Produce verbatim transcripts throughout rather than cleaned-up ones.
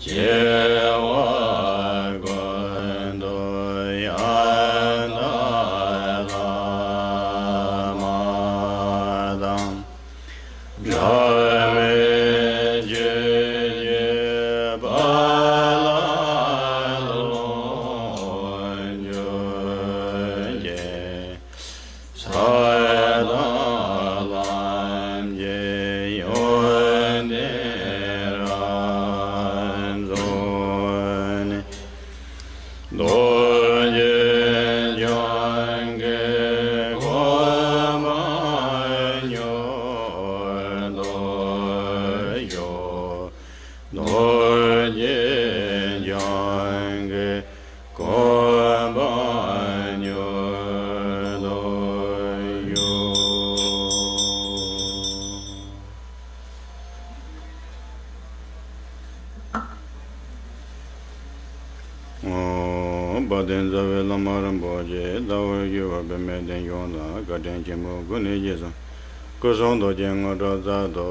སྐྱེ་བ་ཀུན་ཏུ་ཡང་དག་བླ་མ་དང་། འབྲལ་མེད་ཆོས་ཀྱི་དཔལ་ལ་ལོངས་སྤྱོད་ཅིང་། ས་དང་ལམ་གྱི་ཡོན་ཏན་རབ་རྫོགས་ནས། རྡོ་རྗེ་འཆང་གི་གོ་འཕང་མྱུར་དུ་ཤོག། རྡོ་རྗེ་འཆང་གི་གོ་འཕང་མྱུར་དུ་ཤོག། ཨོ། དཔལ་ལྡན་རྩ་བའི་བླ་མ་རིན་པོ་ཆེ་ཟླ་བ་བཞི་པ་པདྨའི་སྟེང་ཤོག་དང་བཀའ་དྲིན་ཆེན་པོ་ཀུན་ནས་རྗེས་སུ་སྐུ་གསུང་ཐུགས་ཀྱི་དངོས་གྲུབ་སྩལ་དུ་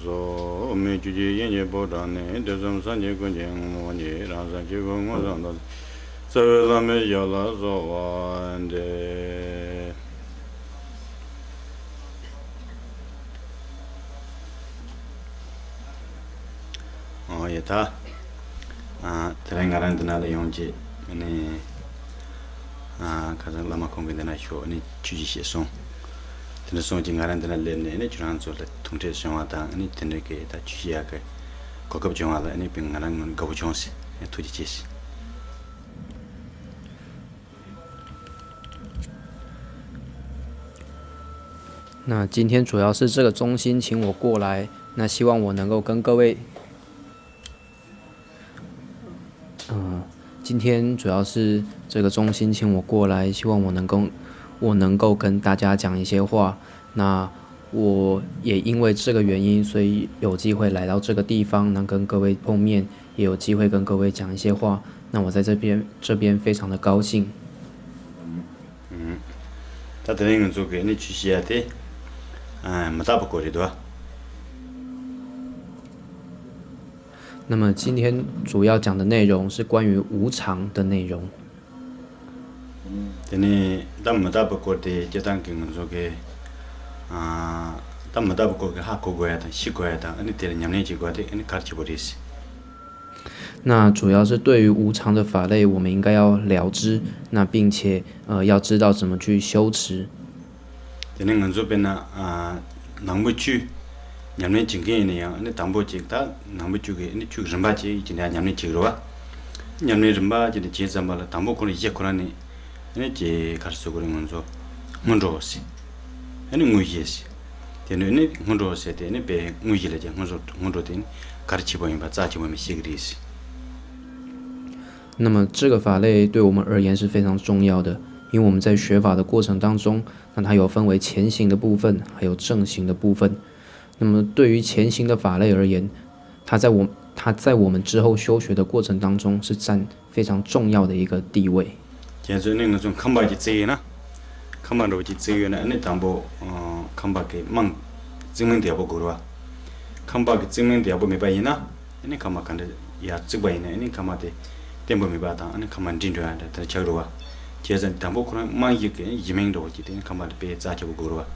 གསོལ། མི་བསྐྱོད་ཀྱི་དབྱིངས་ཀྱི་ཕོ་བྲང་ནས། དུས་གསུམ་སངས་རྒྱས་ཀུན་གྱི་ངོ་བོ་ཉིད། རང་སེམས་ཆོས་སྐུ་མངོན་སུམ་དུ། རྩ་བའི་བླ་མའི་ཞབས་ལ་གསོལ་བ་འདེབས། ཨོ་ཡ་ད། ཨ། དེ་རིང་ང་རང་འདི་ན་ལ་ཡོང་རྗེས་ཨ་ནི། ཨ། ཁ་སང་བླ་མ་ཁོང་གིས་འདི་ན་ཤོག་ཨ་ནི་ཆོས་ཞིག་བཤད་སོང་། དེ་འདྲ་སོང་རྗེས་ང་རང་འདི་ན་སླེབས་ནས་ཨ་ནི་ཁྱེད་རང་ཚོ་ལ་ཐུག་འཕྲད་བྱུང་བ་དང་ཨ་ནི་དེ་འདྲ་གི་ད་ཆོས་བཤད་ཡག་གི་གོ་སྐབས་བྱུང་བ་ལ་ཨ་ནི་དཔེ་ང་རང་ངོས་ནས་དགའ་པོ་བྱུང་ཟེར། ཨ། ཐུགས་རྗེ་ཆེ་ཟེར། 那今天主要是这个中心请我过来，那希望我能够跟各位，嗯，今天主要是这个中心请我过来，希望我能够，我能够跟大家讲一些话。那我也因为这个原因，所以有机会来到这个地方，能跟各位碰面，也有机会跟各位讲一些话。那我在这边，这边非常的高兴。 ད་དེ་རིང་ང་ཚོ་གི་ནི་ཆོས་བཤད་ཡ་དེ། ཨ། མི་རྟག་པའི་སྐོར་རེད་དོ། 那么今天主要讲的内容是关于无常的内容。 དེ་ནས་ད་མི་རྟག་པའི་སྐོར་དེ་སྤྱིར་བཏང་གི་ང་ཚོ་གི། ཨ། ད་མི་རྟག་པའི་སྐོར་གི་ཧ་གོ་དགོས་ཡ་དང་ཤེས་དགོས་ཡ་དང་ཨ་ནི་དེ་ལ་ཉམས་ལེན་བྱེད་དགོས་ཡ་དེ་ཨ་ནི་གལ་ཆེ་པོ་རེད། 那主要是对于无常的法类，我们应该要了知，那并且，呃，要知道怎么去修持。 དེ་ནས་ང་ཚོ་དཔེར་ན། ཨ། ནང་པ་བཅུ་ཉམས་ལེན་བྱེད་མཁན་ཡིན་ན་ཡང་ཨ་ནི་དང་པོ་གཅིག་ད་ནང་པ་བཅུ་གི་ཨ་ནི་ཆོས་རིམ་པ་གཅིག་ཅིག་ནས་ཉམས་ལེན་བྱེད་ཀྱི་རེད་བ། ཉམས་ལེན་རིམ་པ་གཅིག་ནས་བྱེད་ཙམ་པ་ལ་དང་པོ་ཁོ་ན་གཞི་ཁོ་རང་ནས་ཨ་ནི་ཅེ་ག་རེ་ཟེར་དགོས་རེད། ང་ཚོ་སྔོན་འགྲོ་ཟེར། ཨ་ནི་དངོས་གཞི་ཟེར། དེ་ནས་ཨ་ནི་སྔོན་འགྲོ་ཟེར་དེ་ཨ་ནི་དཔེ་དངོས་གཞི་ལ་ཀྱང་སྔོན་འགྲོ་སྔོན་འགྲོ་དེ་ཨ་ནི་ག་རེ་ཆེ་པོ་ཡིན་པ་རྩ་ཆེ་པོ་ཡིན་པ་ཤེས་ཀྱི་རེད་ཟེར། 那么这个法类对我们而言是非常重要的，因为我们在学法的过程当中，那它有分为前行的部分，还有正行的部分。那么对于前行的法类而言，它在我它在我们之后修学的过程当中是占非常重要的一个地位。 ཁྱེད་ཚོས་ནི་ང་ཚོ་ཁང་པ་ཅིག་བརྩིགས་ཡོད་ན། ཁང་པ་འདྲ་བོ་ཅིག་བརྩིགས་ཡོད་ན་ཨ་ནི་དང་པོ། ཨ། ཁང་པ་གི་རྨང་བརྩིགས་མིན་དེ་ཡག་པོ་དགོས་རེད་བ། ཁང་པ་གི་བརྩིགས་མིན་དེ་ཡག་པོ་མེད་པ་ཡིན་ན། ཨ་ནི་ཁང་པ་ག་འདྲ་ཡར་བརྩིགས་པ་ཡིན་ན་ཨ་ནི་ཁང་པ་དེ་བརྟན་པོ་མེད་པ་དང་ཨ་ནི་ཁང་པ་འགྲིམ་འགྲོ་ཡ་འདྲ་དེ་འདྲ་ཆགས་ཀྱི་རེད་བ། བྱས་ཙང་དང་པོ་ཁོ་རང་རྨང་གཞི་གི་གཞི་མིང་འདྲ་བོ་ཅིག་དེ་ཁང་པ་དེ་དཔེ་རྩ་ཆེ་པོ་དགོས་རེད་བ།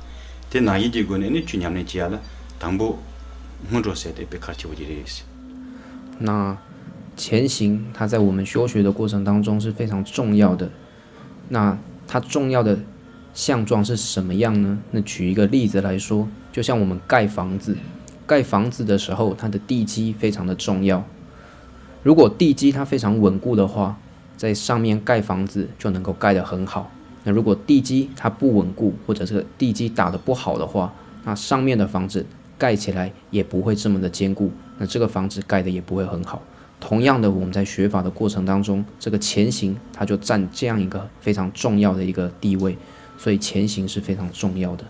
དེ་ནང་བཞིན་གྱི་སྒོ་ནས་ཨ་ནི་ཆོས་ཉམས་ལེན་བྱེད་ཡ་ལ་དང་པོ་སྔོན་འགྲོ་ཟེར་དེ་དཔེ་གལ་ཆེ་པོ་ཅིག་རེད། 那前行，它在我们修学的过程当中是非常重要的。那它重要的相状是什么样呢？那举一个例子来说，就像我们盖房子，盖房子的时候，它的地基非常的重要。如果地基它非常稳固的话，在上面盖房子就能够盖得很好。那如果地基它不稳固，或者这个地基打得不好的话，那上面的房子盖起来也不会这么的坚固，那这个房子盖得也不会很好。同样的，我们在学法的过程当中，这个前行它就占这样一个非常重要的一个地位，所以前行是非常重要的。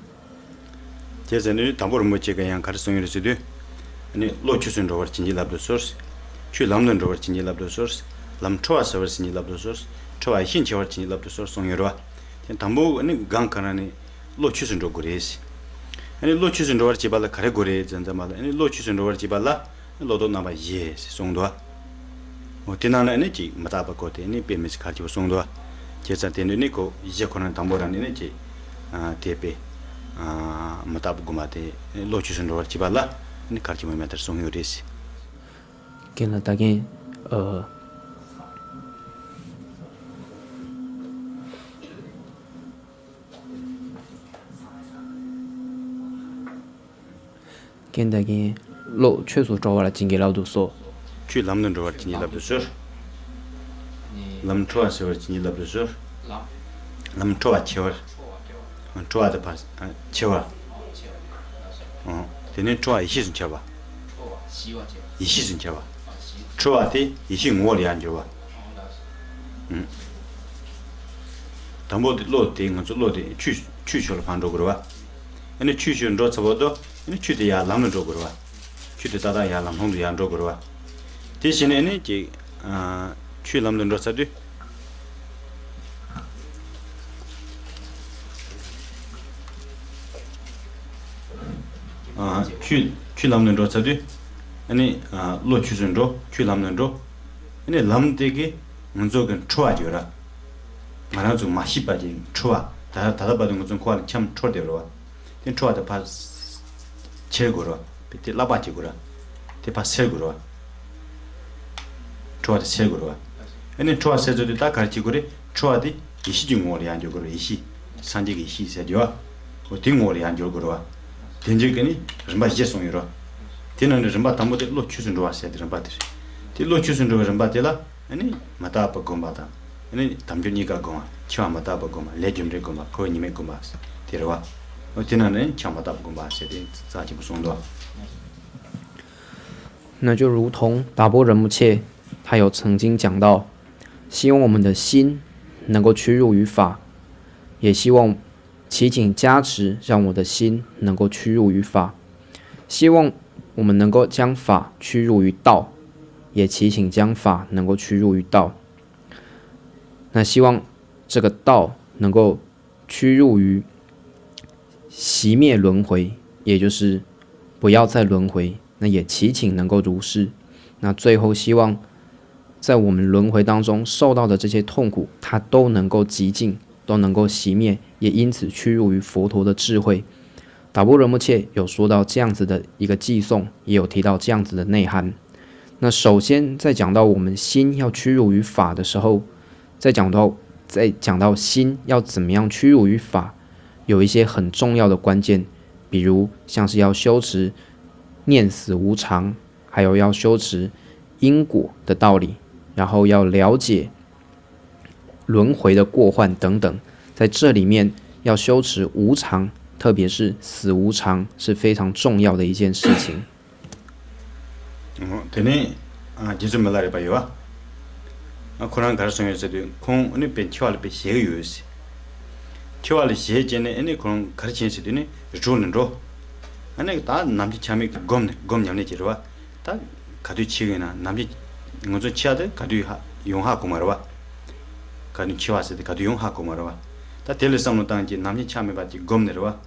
བྱས་ཙང་ནི་དང་པོ་རིན་པོ་ཆེ་གིས་ཡང་ག་རེ་གསུངས་ཡོད་རེད་ཟེར་དུས། ནི་བློ་ཆོས་སུ་འགྲོ་བར་བྱིན་གྱིས་བརླབ་ཏུ་གསོལ། ཆོས་ལམ་དུ་འགྲོ་བར་བྱིན་གྱིས་བརླབ་ཏུ་གསོལ། ལམ་འཁྲུལ་བ་སེལ་བར་བྱིན་གྱིས་བརླབ་ཏུ་གསོལ། འཁྲུལ་བ་ཡེ་ཤེས་འཆར་བར་བྱིན་གྱིས་བརླབ་ཏུ་གསོལ་གསུངས་ཡོད་རེད་བ། དེ་དང་པོ་ནི་གང་ག་རང་ནི་བློ་ཆོས་སུ་འགྲོ་དགོས་རེད། ཨ་ནི་བློ་ཆོས་སུ་འགྲོ་བར་བྱེད་པ་ལ་ག་རེ་དགོས་རེད་ཟེར་ཙམ་པ་ལ་ཨ་ནི་བློ་ཆོས་སུ་འགྲོ་བར་བྱེད་པ་ལ་ནི་བློ་ལྡོག་རྣམ་པ་བཞི་ཞེས་གསུངས་འདུག་བ། འོ་དེ་ནང་ལ་ནི་ཅིག་མི་རྟག་པ་སྐོར་དེ་ནི་དཔེ་མི་སྲིད་གལ་ཆེ་བ་གསུངས་འདུག་བ། བྱས་ཙང་དེ་ནི་ནི་ཁོ་གཞི་ཁོ་རང་དང་པོ་རང་ནི་ནི་ཅིག་ཨ་དེ་དཔེ་ཨ་མི་རྟག་པ་དགོངས་པ་དེ་བློ་ཆོས་སུ་འགྲོ་བར་བྱེད་པ་ལ་ནི་གལ་ཆེ་བ་མེད་མཐར་གསུངས་ཡོད་རེད། རྒན་ལགས་ད་རྒན་ཨ། རྒན་ད་རྒན། བློ་ཆོས་སུ་འགྲོ་བར་བྱིན་གྱིས་བརླབ་ཏུ་གསོལ། ཆོས་ལམ་དུ་འགྲོ་བར་བྱིན་གྱིས་བརླབ་ཏུ་གསོལ། ལམ་འཕྲོ་བར་སེལ་བར་བྱིན་གྱིས་བརླབ་ཏུ་གསོལ། ལམ་འཕྲོ་བར་ཕྱེ་བར། འཕྲོ་བ་དེ་ཕར་ཕྱེ་བ། དེ་ནས་འཕྲོ་བ་ཡེ་ཤེས་སུ་འཆར་བ། ཡེ་ཤེས་སུ་འཆར་བ། འཕྲོ་བ་དེ་ཡེ་ཤེས་ངོ་བོ་ལ་ཡར་འགྱུར་བ། དང་པོ་དེ་བློ་དེ་ང་ཚོ་བློ་དེ་ཆོས་ཆོས་ཕྱོགས་ལ་ཕར་འགྲོ་དགོས་རེད་བ། ཨ་ནི་ཆོས་ཕྱོགས་འགྲོ་ཚར་བ་དང་ཨ་ནི་ཆོས་དེ་ཡར་ལམ་ལ་འགྲོ་དགོས་རེད་བ། ཆོས་དེ་ཏག་ཏག་ཡར་ལམ་ལྷོང་དུ་ཡར་འགྲོ་དགོས་རེད་བ། དེ་བྱས་ནས་ཨ་ནི་ཅིག་ཨ་ཆོས་ལམ་དུ་འགྲོ་ཚར་དུས། ཨ་ཆོས་ཆོས་ལམ་དུ་འགྲོ་ཚར་དུས། ཨ་ནི་ཨ་བློ་ཆོས་སུ་འགྲོ། ཆོས་ལམ་དུ་འགྲོ། ཨ་ནི་ལམ་དེ་གིས་ང་ཚོ་གི་འཁྲུལ་བ་ཡོད་ར། ང་རང་ཚོ་མ་ཤེས་པ་དེ་འཁྲུལ་བ། ད་ད་ལྟ་བར་དུ་ང་ཚོ་འཁོར་བ་ལ་འཁྱམས་འཁྲུལ་བསྡད་རེད་བ། དེ་འཁྲུལ་བ་དེ་ཕར་ཁྱེར་དགོས་རེད་བ། དེ་བརླག་པར་བྱེད་དགོས་རེད་བ། དེ་ཕར་སེལ་དགོས་རེད་བ། འཁྲུལ་བ་དེ་སེལ་དགོས་རེད་བ། ཨ་ནི་འཁྲུལ་བ་སེལ་ཚུལ་དེ་ད་ག་རེ་བྱེད་དགོས་རེད། འཁྲུལ་བ་དེ་ཡེ་ཤེས་ཀྱི་ངོ་བོ་ལ་ཡར་འགྱུར་དགོས་རེད་བ། ཡེ་ཤེས། སངས་རྒྱས་ཀྱི་ཡེ་ཤེས་ཟེར་རྒྱུ་བ། འོ་དེའི་ངོ་བོ་ལ་ཡར་འགྱུར་དགོས་རེད་བ། དེ་འདྲའི་གི་ནི་རིམ་པ་བཞི་གསུངས་ཡོད་རེད་བ། དེ་ནང་ནས་རིམ་པ་དང་པོ་དེ་བློ་ཆོས་སུ་འགྲོ་བ་ཟེར་དེ་རིམ་པ་དེ་རེད། དེ་བློ་ཆོས་སུ་འགྲོ་བའི་རིམ་པ་དེ་ལ། ཨ་ནི་མི་རྟག་པ་སྒོམ་པ་དང་། ཨ་ནི་དལ་འབྱོར་རྙེད་དཀའ་སྒོམ་པ། འཆི་བ་མི་རྟག་པ་སྒོམ་པ། ལས་རྒྱུ་འབྲས་སྒོམ་པ། འཁོར་བའི་ཉེས་དམིགས་སྒོམ་པ། དེ་རེད་བ། འོ་དེ་ནང་ནས་འཆི་བ་མི་རྟག་པ་སྒོམ་པ་ཟེར་དེ་རྩ་ཆེན་པོ་གསུངས་འདུག། 那就如同达波仁波切，他有曾经讲到，希望我们的心能够屈入于法，也希望祈请加持，让我的心能够屈入于法。希望我们能够将法屈入于道，也祈请将法能够屈入于道。那希望这个道能够屈入于熄灭轮回，也就是不要再轮回。那也祈请能够如是。那最后希望在我们轮回当中受到的这些痛苦，它都能够极尽，都能够熄灭，也因此屈入于佛陀的智慧。达波仁波切有说到这样子的一个偈颂，也有提到这样子的内涵。那首先在讲到我们心要屈入于法的时候，在讲到在讲到心要怎么样屈入于法，有一些很重要的关键，比如像是要修持念死无常，还有要修持因果的道理，然后要了解轮回的过患等等。在这里面要修持无常，特别是死无常是非常重要的一件事情。 འོ་དེ་ནས་ཨ་རྗེ་བཙུན་མི་ལ་རས་པ་ཡོད་བ། ཨ་ཁོ་རང་ག་རེ་གསུངས་ཡོད་ཟེར་དུས་ཁོང་ཨ་ནི་དཔེ་འཆི་བ་ལ་དཔེ་ཞེད་ཀྱི་ཡོད་ཟེར། འཆི་བ་ལ་ཞེད་བྱས་ནས་ཨ་ནི་ཁོ་རང་ག་རེ་བྱས་ཟེར་དུས་ནི་རི་ཁྲོད་ལ་འགྲོ། ཨ་ནི་ད་ནམ་འཆི་ཆ་མེད་ཀྱི་སྒོམ་ནས་སྒོམ་ཉམས་ལེན་བྱེད་རེད་བ། ད་ག་དུས་འཆི་གི་ཡིན་ན་ནམ་འཆི། ང་ཚོ་འཆི་བ་དེ་ག་དུས་ཧ་ཡོང་ཧ་གོ་མ་རེད་བ། ག་དུས་འཆི་བ་ཟེར་དེ་ག་དུས་ཡོང་ཧ་གོ་མ་རེད་བ། ད་དེ་ལ་བསམ་བློ་བཏང་གི་ནམ་འཆི་ཆ་མེད་པ་ཅིག་སྒོམ་ནས་རེད་བ།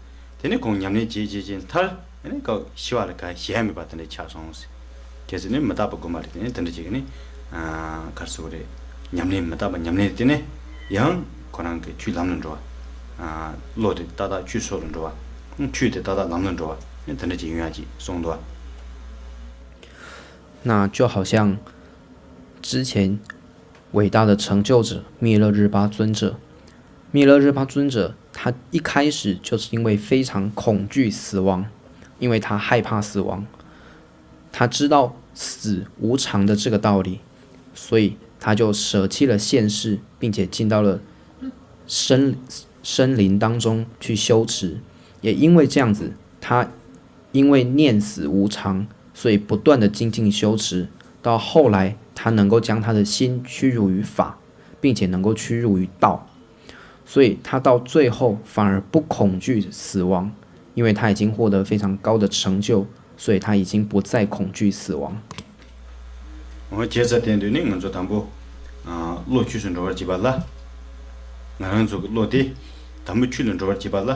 དེ་ནས་ཁོང་ཉམས་ལེན་བྱེད་བྱེད་བྱེད་མཐར་དེ་ནས་ཀ་ཤི་བ་ལ་ག་ཞེད་ཡ་མེད་པ་དེ་འདྲ་ཆགས་སོང་ཟེར། གལ་སྲིད་ནི་མི་རྟག་པ་སྒོམ་པ་རེད། དེ་ནས་དེ་འདྲ་བྱེད་ཀྱི་ནི་ཨ་ག་རེ་ཟེར་དགོས་རེད། ཉམས་ལེན་མི་རྟག་པ་ཉམས་ལེན་རེད། དེ་ནས་ཡང་ཁོ་རང་གི་ཆོས་ལམ་ལ་འགྲོ་བ། ཨ་བློ་དེ་ཏག་ཏག་ཆོས་སོགས་ལ་འགྲོ་བ། ཆོས་དེ་ཏག་ཏག་ལམ་ལ་འགྲོ་བ། དེ་འདྲ་བྱེད་ཡོང་ཡ་ཅིག་གསུངས་འདུག་བ། 那就好像之前伟大的成就者密勒日巴尊者，密勒日巴尊者他一开始就是因为非常恐惧死亡，因为他害怕死亡，他知道死无常的这个道理，所以他就舍弃了现世，并且进到了森森林当中去修持。也因为这样子，他因为念死无常，所以不断的精进修持，到后来他能够将他的心屈入于法，并且能够屈入于道，所以他到最后反而不恐惧死亡，因为他已经获得非常高的成就，所以他已经不再恐惧死亡。 འོ་བྱས་ཙང་དེ་དུས་ནི་ང་ཚོ་དང་པོ་ཨ་བློ་ཆོས་སུ་འགྲོ་བར་བྱེད་པ་ལ། ང་རང་ཚོ་གི་བློ་དེ་དང་པོ་ཆོས་ལ་འགྲོ་བར་བྱེད་པ་ལ་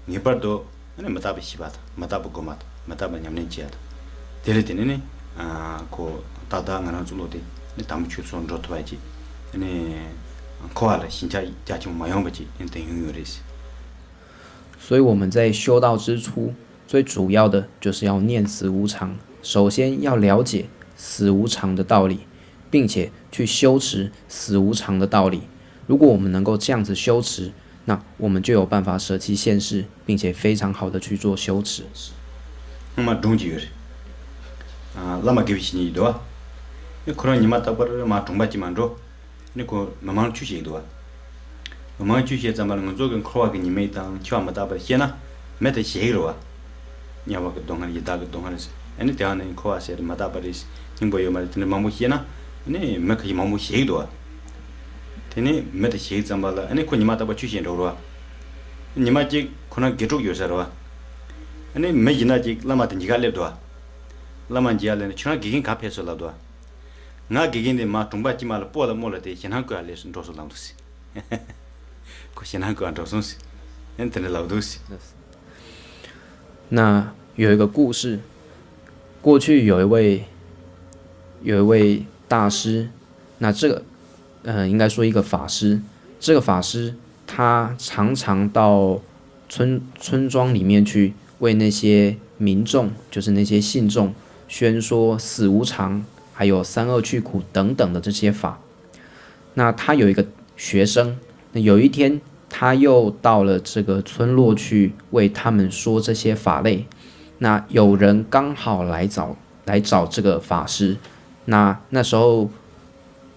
ངེས་པར་དུ་ཨ་ནི་མི་རྟག་པ་ཤེས་པ་དང་མི་རྟག་པ་སྒོམ་པ་དང་མི་རྟག་པ་ཉམས་ལེན་བྱེད་ཡ་དང་། དེ་ལས་དེ་ནས་ནི་ཨ་ཁོ་ཏག་ཏག་ང་རང་ཚོ་བློ་དེ་ དམ་པའི་ཆོས་སུ་འགྲོ་ཐུབ་པ་ཅིག་ཨ་ནི་འཁོར་བ་ལ་ཞེན་ཆགས་རྒྱ་ཆེན་པོ་མ་ཡོང་བ་ཅིག་ཨ་ནི་དེ་ཡོང་ཡོད་རེད། 所以我们在修道之初，最主要的就是要念死无常。首先要了解死无常的道理，并且去修持死无常的道理。如果我们能够这样子修持，那我们就有办法舍弃现世，并且非常好的去做修持。 སྔོན་མ་སྒྲུང་ཅིག་ཡོད་རེད། ཨ། བླ་མ་དགེ་བའི་བཤེས་གཉེན་ཡིན་འདུག་བ། ཁོ་རང་ཉི་མ་རྟག་པར་མར་གྲོང་པ་ཅིག་མར་འགྲོ། ནི་ཁོ་མི་མང་ཆོས་བཤད་འདུག་བ། མི་མང་ཆོས་བཤད་ཙམ་པ་ལ་ང་ཚོ་གི་འཁོར་བ་གི་ཉེས་དམིགས་དང་འཆི་བ་མི་རྟག་པ་ཤེས་ན་མི་དེ་ཞེ་གི་རེད་བ། དམྱལ་བ་གི་སྡུག་བསྔལ་ཡི་དྭགས་ཀྱི་སྡུག་བསྔལ་རེད་ཟེར། ཨ་ནི་དེ་ཡང་ནི་འཁོར་བ་ཟེར་མི་རྟག་པ་རེད། སྙིང་པོ་ཡོད་མ་རེད། དེ་འདྲ་མང་པོ་བཤད་ན་ཨ་ནི་མི་ཁ་ཤས་མང་པོ་ཞེ་གི་འདུག་བ། དེ་ནས་མི་དེ་ཞེ་གི་ཙམ་པ་ལ་ཨ་ནི་ཁོ་ཉི་མ་རྟག་པ་ཆོས་བཤད་འགྲོ་གི་རེད་བ། ཉི་མ་གཅིག་ཁོ་རང་དགེ་ཕྲུག་ཡོད་ས་རེད་བ། ཨ་ནི་མི་ཡིན་ན་གཅིག་བླ་མ་དེ་མཇལ་ཁ་སླེབས་འདུག་བ། བླ་མ་མཇལ་ལ་ནི་ཁྱོད་རང་དགེ་རྒན་ག་ཕེབས་སོང་ལབ་འདུག་བ། ང་དགེ་རྒན་དེ་མར་གྲོང་པ་དཀྱིལ་མ་ལ་སྤོ་ལ་རྨོ་ལ་དེ་ཞེད་སྣང་སྐུལ་བ་སླེབས་སོང་འགྲོ་སོང་ལབ་འདུག་ཟེར། ཁོ་ཞེད་སྣང་སྐུལ་བ་འགྲོ་སོང་ཟེར། ཨ་ནི་དེ་འདྲ་ལབ་འདུག་ཟེར། 那有一个故事，过去有一位有一位大师，那这个呃，应该说一个法师，这个法师他常常到村村庄里面去为那些民众，就是那些信众宣说死无常，还有三恶趣苦等等的这些法。那他有一个学生，那有一天他又到了这个村落去为他们说这些法类。那有人刚好来找来找这个法师，那那时候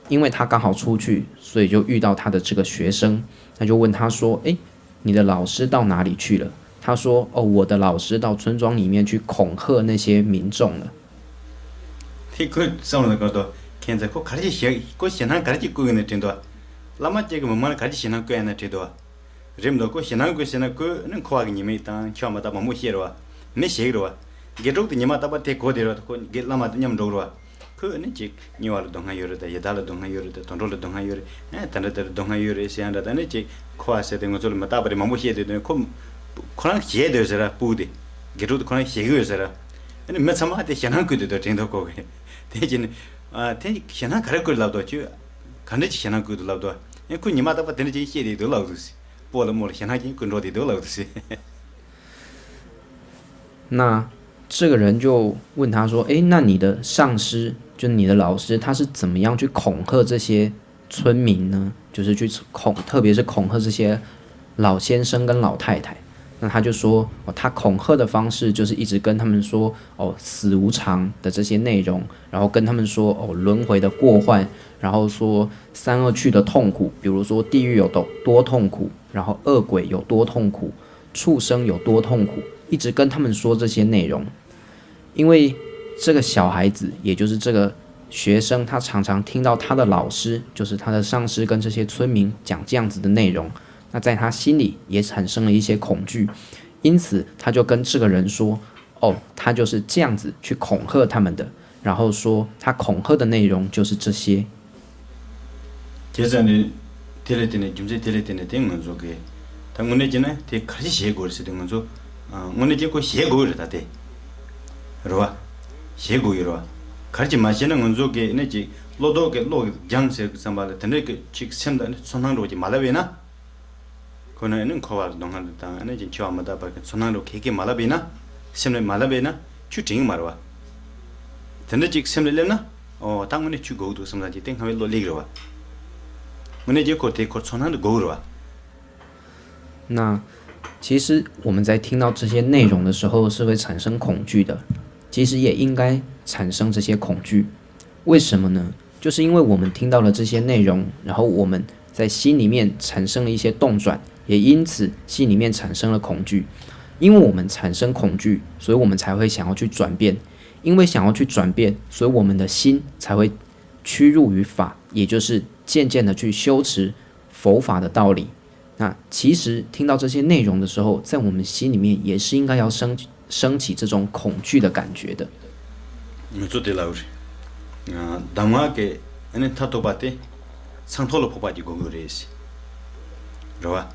因为他刚好出去，所以就遇到他的这个学生，那就问他说：“哎，你的老师到哪里去了？”他说：“哦，我的老师到村庄里面去恐吓那些民众了。” དེ་ཁོས་བསམ་བློ་བཏང་དུས་ཁྱེད་ཚོ་ཁོ་ག་རེ་ཞིག་བཤད། ཁོ་ཞེད་སྣང་ག་རེ་ཞིག་སྐུལ་གི་ཡིན་ན་དྲན་འདུག་བླ་མ་གཅིག་གིས་མི་མང་ལ་ག་རེ་ཞིག་ཞེད་སྣང་སྐུལ་ཡ་ན་དྲན་འདུག་རེད་མི་འདུག་ཁོ་ཞེད་སྣང་སྐུལ་ཟེར་ན་ཁོས་ནི་འཁོར་བ་གི་ཉེས་དམིགས་དང་འཆི་བ་མི་རྟག་པ་མང་པོ་བཤད་རེད་བ། མི་ཞེད་ཀྱི་རེད་བ། དགེ་ཕྲུག་དེ་ཉི་མ་རྟག་པར་དེ་གོ་བསྡད་རེད་བ། ཁོ་དགེ་བླ་མ་དང་མཉམ་འགྲོ་གི་རེད་བ། ཁོས་ནི་ཅིག་དམྱལ་བ་ལ་སྡུག་བསྔལ་ཡོད་རེད་དང་ཡི་དྭགས་ལ་སྡུག་བསྔལ་ཡོད་རེད་དང་དུད་འགྲོ་ལ་སྡུག་བསྔལ་ཡོད་རེད། ཨེ་དེ་འདྲ་དེ་འདྲ་སྡུག་བསྔལ་ཡོད་རེད་ཟེར་ཡ་འདྲ། ད་ནི་ཅིག་འཁོར་བ་ཟེར་དེ་ང་ཚོ་ལ་མི་རྟག་པ་རེད་མང་པོ་བཤད་བསྡད་དུས་ཁོ་ཁོ་རང་ཞེད་སྡོད་ཟེར་ར། སྤུ་གུ་དེ་དགེ་ཕྲུག་དེ་ཁོ་རང་ཞེད་ཀྱི་ཡོད་ཟེར་ར། ཨ་ནི་མི་ཚང་མ་དེ་ཞེད་སྣང་སྐུལ་བསྡད་དུས་དྲན་འདུག་ཁོ་གིས་དེ་ཅི་ནི་ཨ་དེ་ཞེད་སྣང་ག་རེ་སྐུལ་ལབ་འདུག་ཁྱོད་ག་འདྲ་ཅིག་ཞེད་སྣང་སྐུལ་འདུག་ལབ་འདུག་ཨེ་ཁོ་ཉི་མ་རྟག་པར་དེ་འདྲ་ཅིག་བཤད་བསྡད་འདུག་ལབ་འདུག་ཟེར། སྤོ་ལ་རྨོ་ལ་ཞེད་སྣང་ཅིག་སྐུལ་འགྲོ་བསྡད་འདུག་ལབ་འདུག་ཟེར། 那这个人就问他说：“诶，那你的上师，就你的老师，他是怎么样去恐吓这些村民呢？就是去恐，特别是恐吓这些老先生跟老太太。”那他就说：“哦，他恐吓的方式就是一直跟他们说，哦，死无常的这些内容，然后跟他们说，哦，轮回的过患，然后说三恶趣的痛苦，比如说地狱有多多痛苦，然后恶鬼有多痛苦，畜生有多痛苦，一直跟他们说这些内容。” 因为这个小孩子，也就是这个学生，他常常听到他的老师，就是他的上师跟这些村民讲这样子的内容，那在他心里也产生了一些恐惧，因此他就跟这个人说：“哦，他就是这样子去恐吓他们的。”然后说他恐吓的内容就是这些。 བྱས་ཙང་ནི་དེ་ལ་བརྟེན་ནས། རྒྱུ་མཚན་དེ་ལ་བརྟེན་ནས་དེ་ང་ཚོ་གིས་ད་དངོས་གནས་བྱས་ན་དེ་ག་རེ་ཞིག་བྱེད་དགོས་རེད་ཟེར་དུས། ང་ཚོ་ཨ་དངོས་གནས་ཀྱི་ཁོ་བྱེད་དགོས་རེད། ད་དེ་རེད་བ། བྱེད་དགོས་ཀྱི་རེད་བ། ག་རེ་ཅིག་མ་བྱས་ན་ང་ཚོ་གིས་ནི་ཅིག་བློ་ལྡོག་གི་བློ་སྦྱངས་ཟེར་དུས་ཙམ་པ་ལ་དེ་འདྲའི་གི་ཅིག་སེམས་ལ་ནི་ཚོར་སྣང་འདྲ་བོ་ཅིག་མ་སླེབས་པས་ན། ཁོ་ནི་ནི་འཁོར་བ་ལ་སྡུག་བསྔལ་དང་ནི་ཅིག་འཆི་བ་མི་རྟག་པ་གི་ཚོར་སྣང་འདྲ་བོ་ག་གེ་མ་སླེབས་པས་ན། སེམས་ལ་མ་སླེབས་པས་ན་ཁྱོད་དྲན་གི་མ་རེད་བ། དེ་འདྲ་ཅིག་སེམས་ལ་སླེབས་ན། ཨོ་ད་དངོས་གནས་ཁྱོད་དགོས་ཀྱི་འདུག་བསམ་ཙང་ཅིག་དེ་སྔ་བའི་བློ་སླེབས་ཀྱི་རེད་བ། དངོས་གནས་ཀྱི་ཁོ་དེ་ཁོ་ཚོར་སྣང་དེ་དགོས་ཀྱི་རེད་བ། 那其实我们在听到这些内容的时候是会产生恐惧的，其实也应该产生这些恐惧。为什么呢？就是因为我们听到了这些内容，然后我们在心里面产生了一些动转，也因此心里面产生了恐惧。因为我们产生恐惧，所以我们才会想要去转变。因为想要去转变，所以我们的心才会趋入于法，也就是渐渐的去修持佛法的道理。那其实听到这些内容的时候，在我们心里面也是应该要升升起这种恐惧的感觉的。 ང་ཚོ་དེ་ལབ་རེད། གདམས་ངག་གི་ཨ་ནི་མཐར་ཐུག་པ་དེ་ཚངས་ཐོག་ལ་ཕོག་པ་ཅིག་དགོས་ཀྱི་རེད་ཟེར། རེད་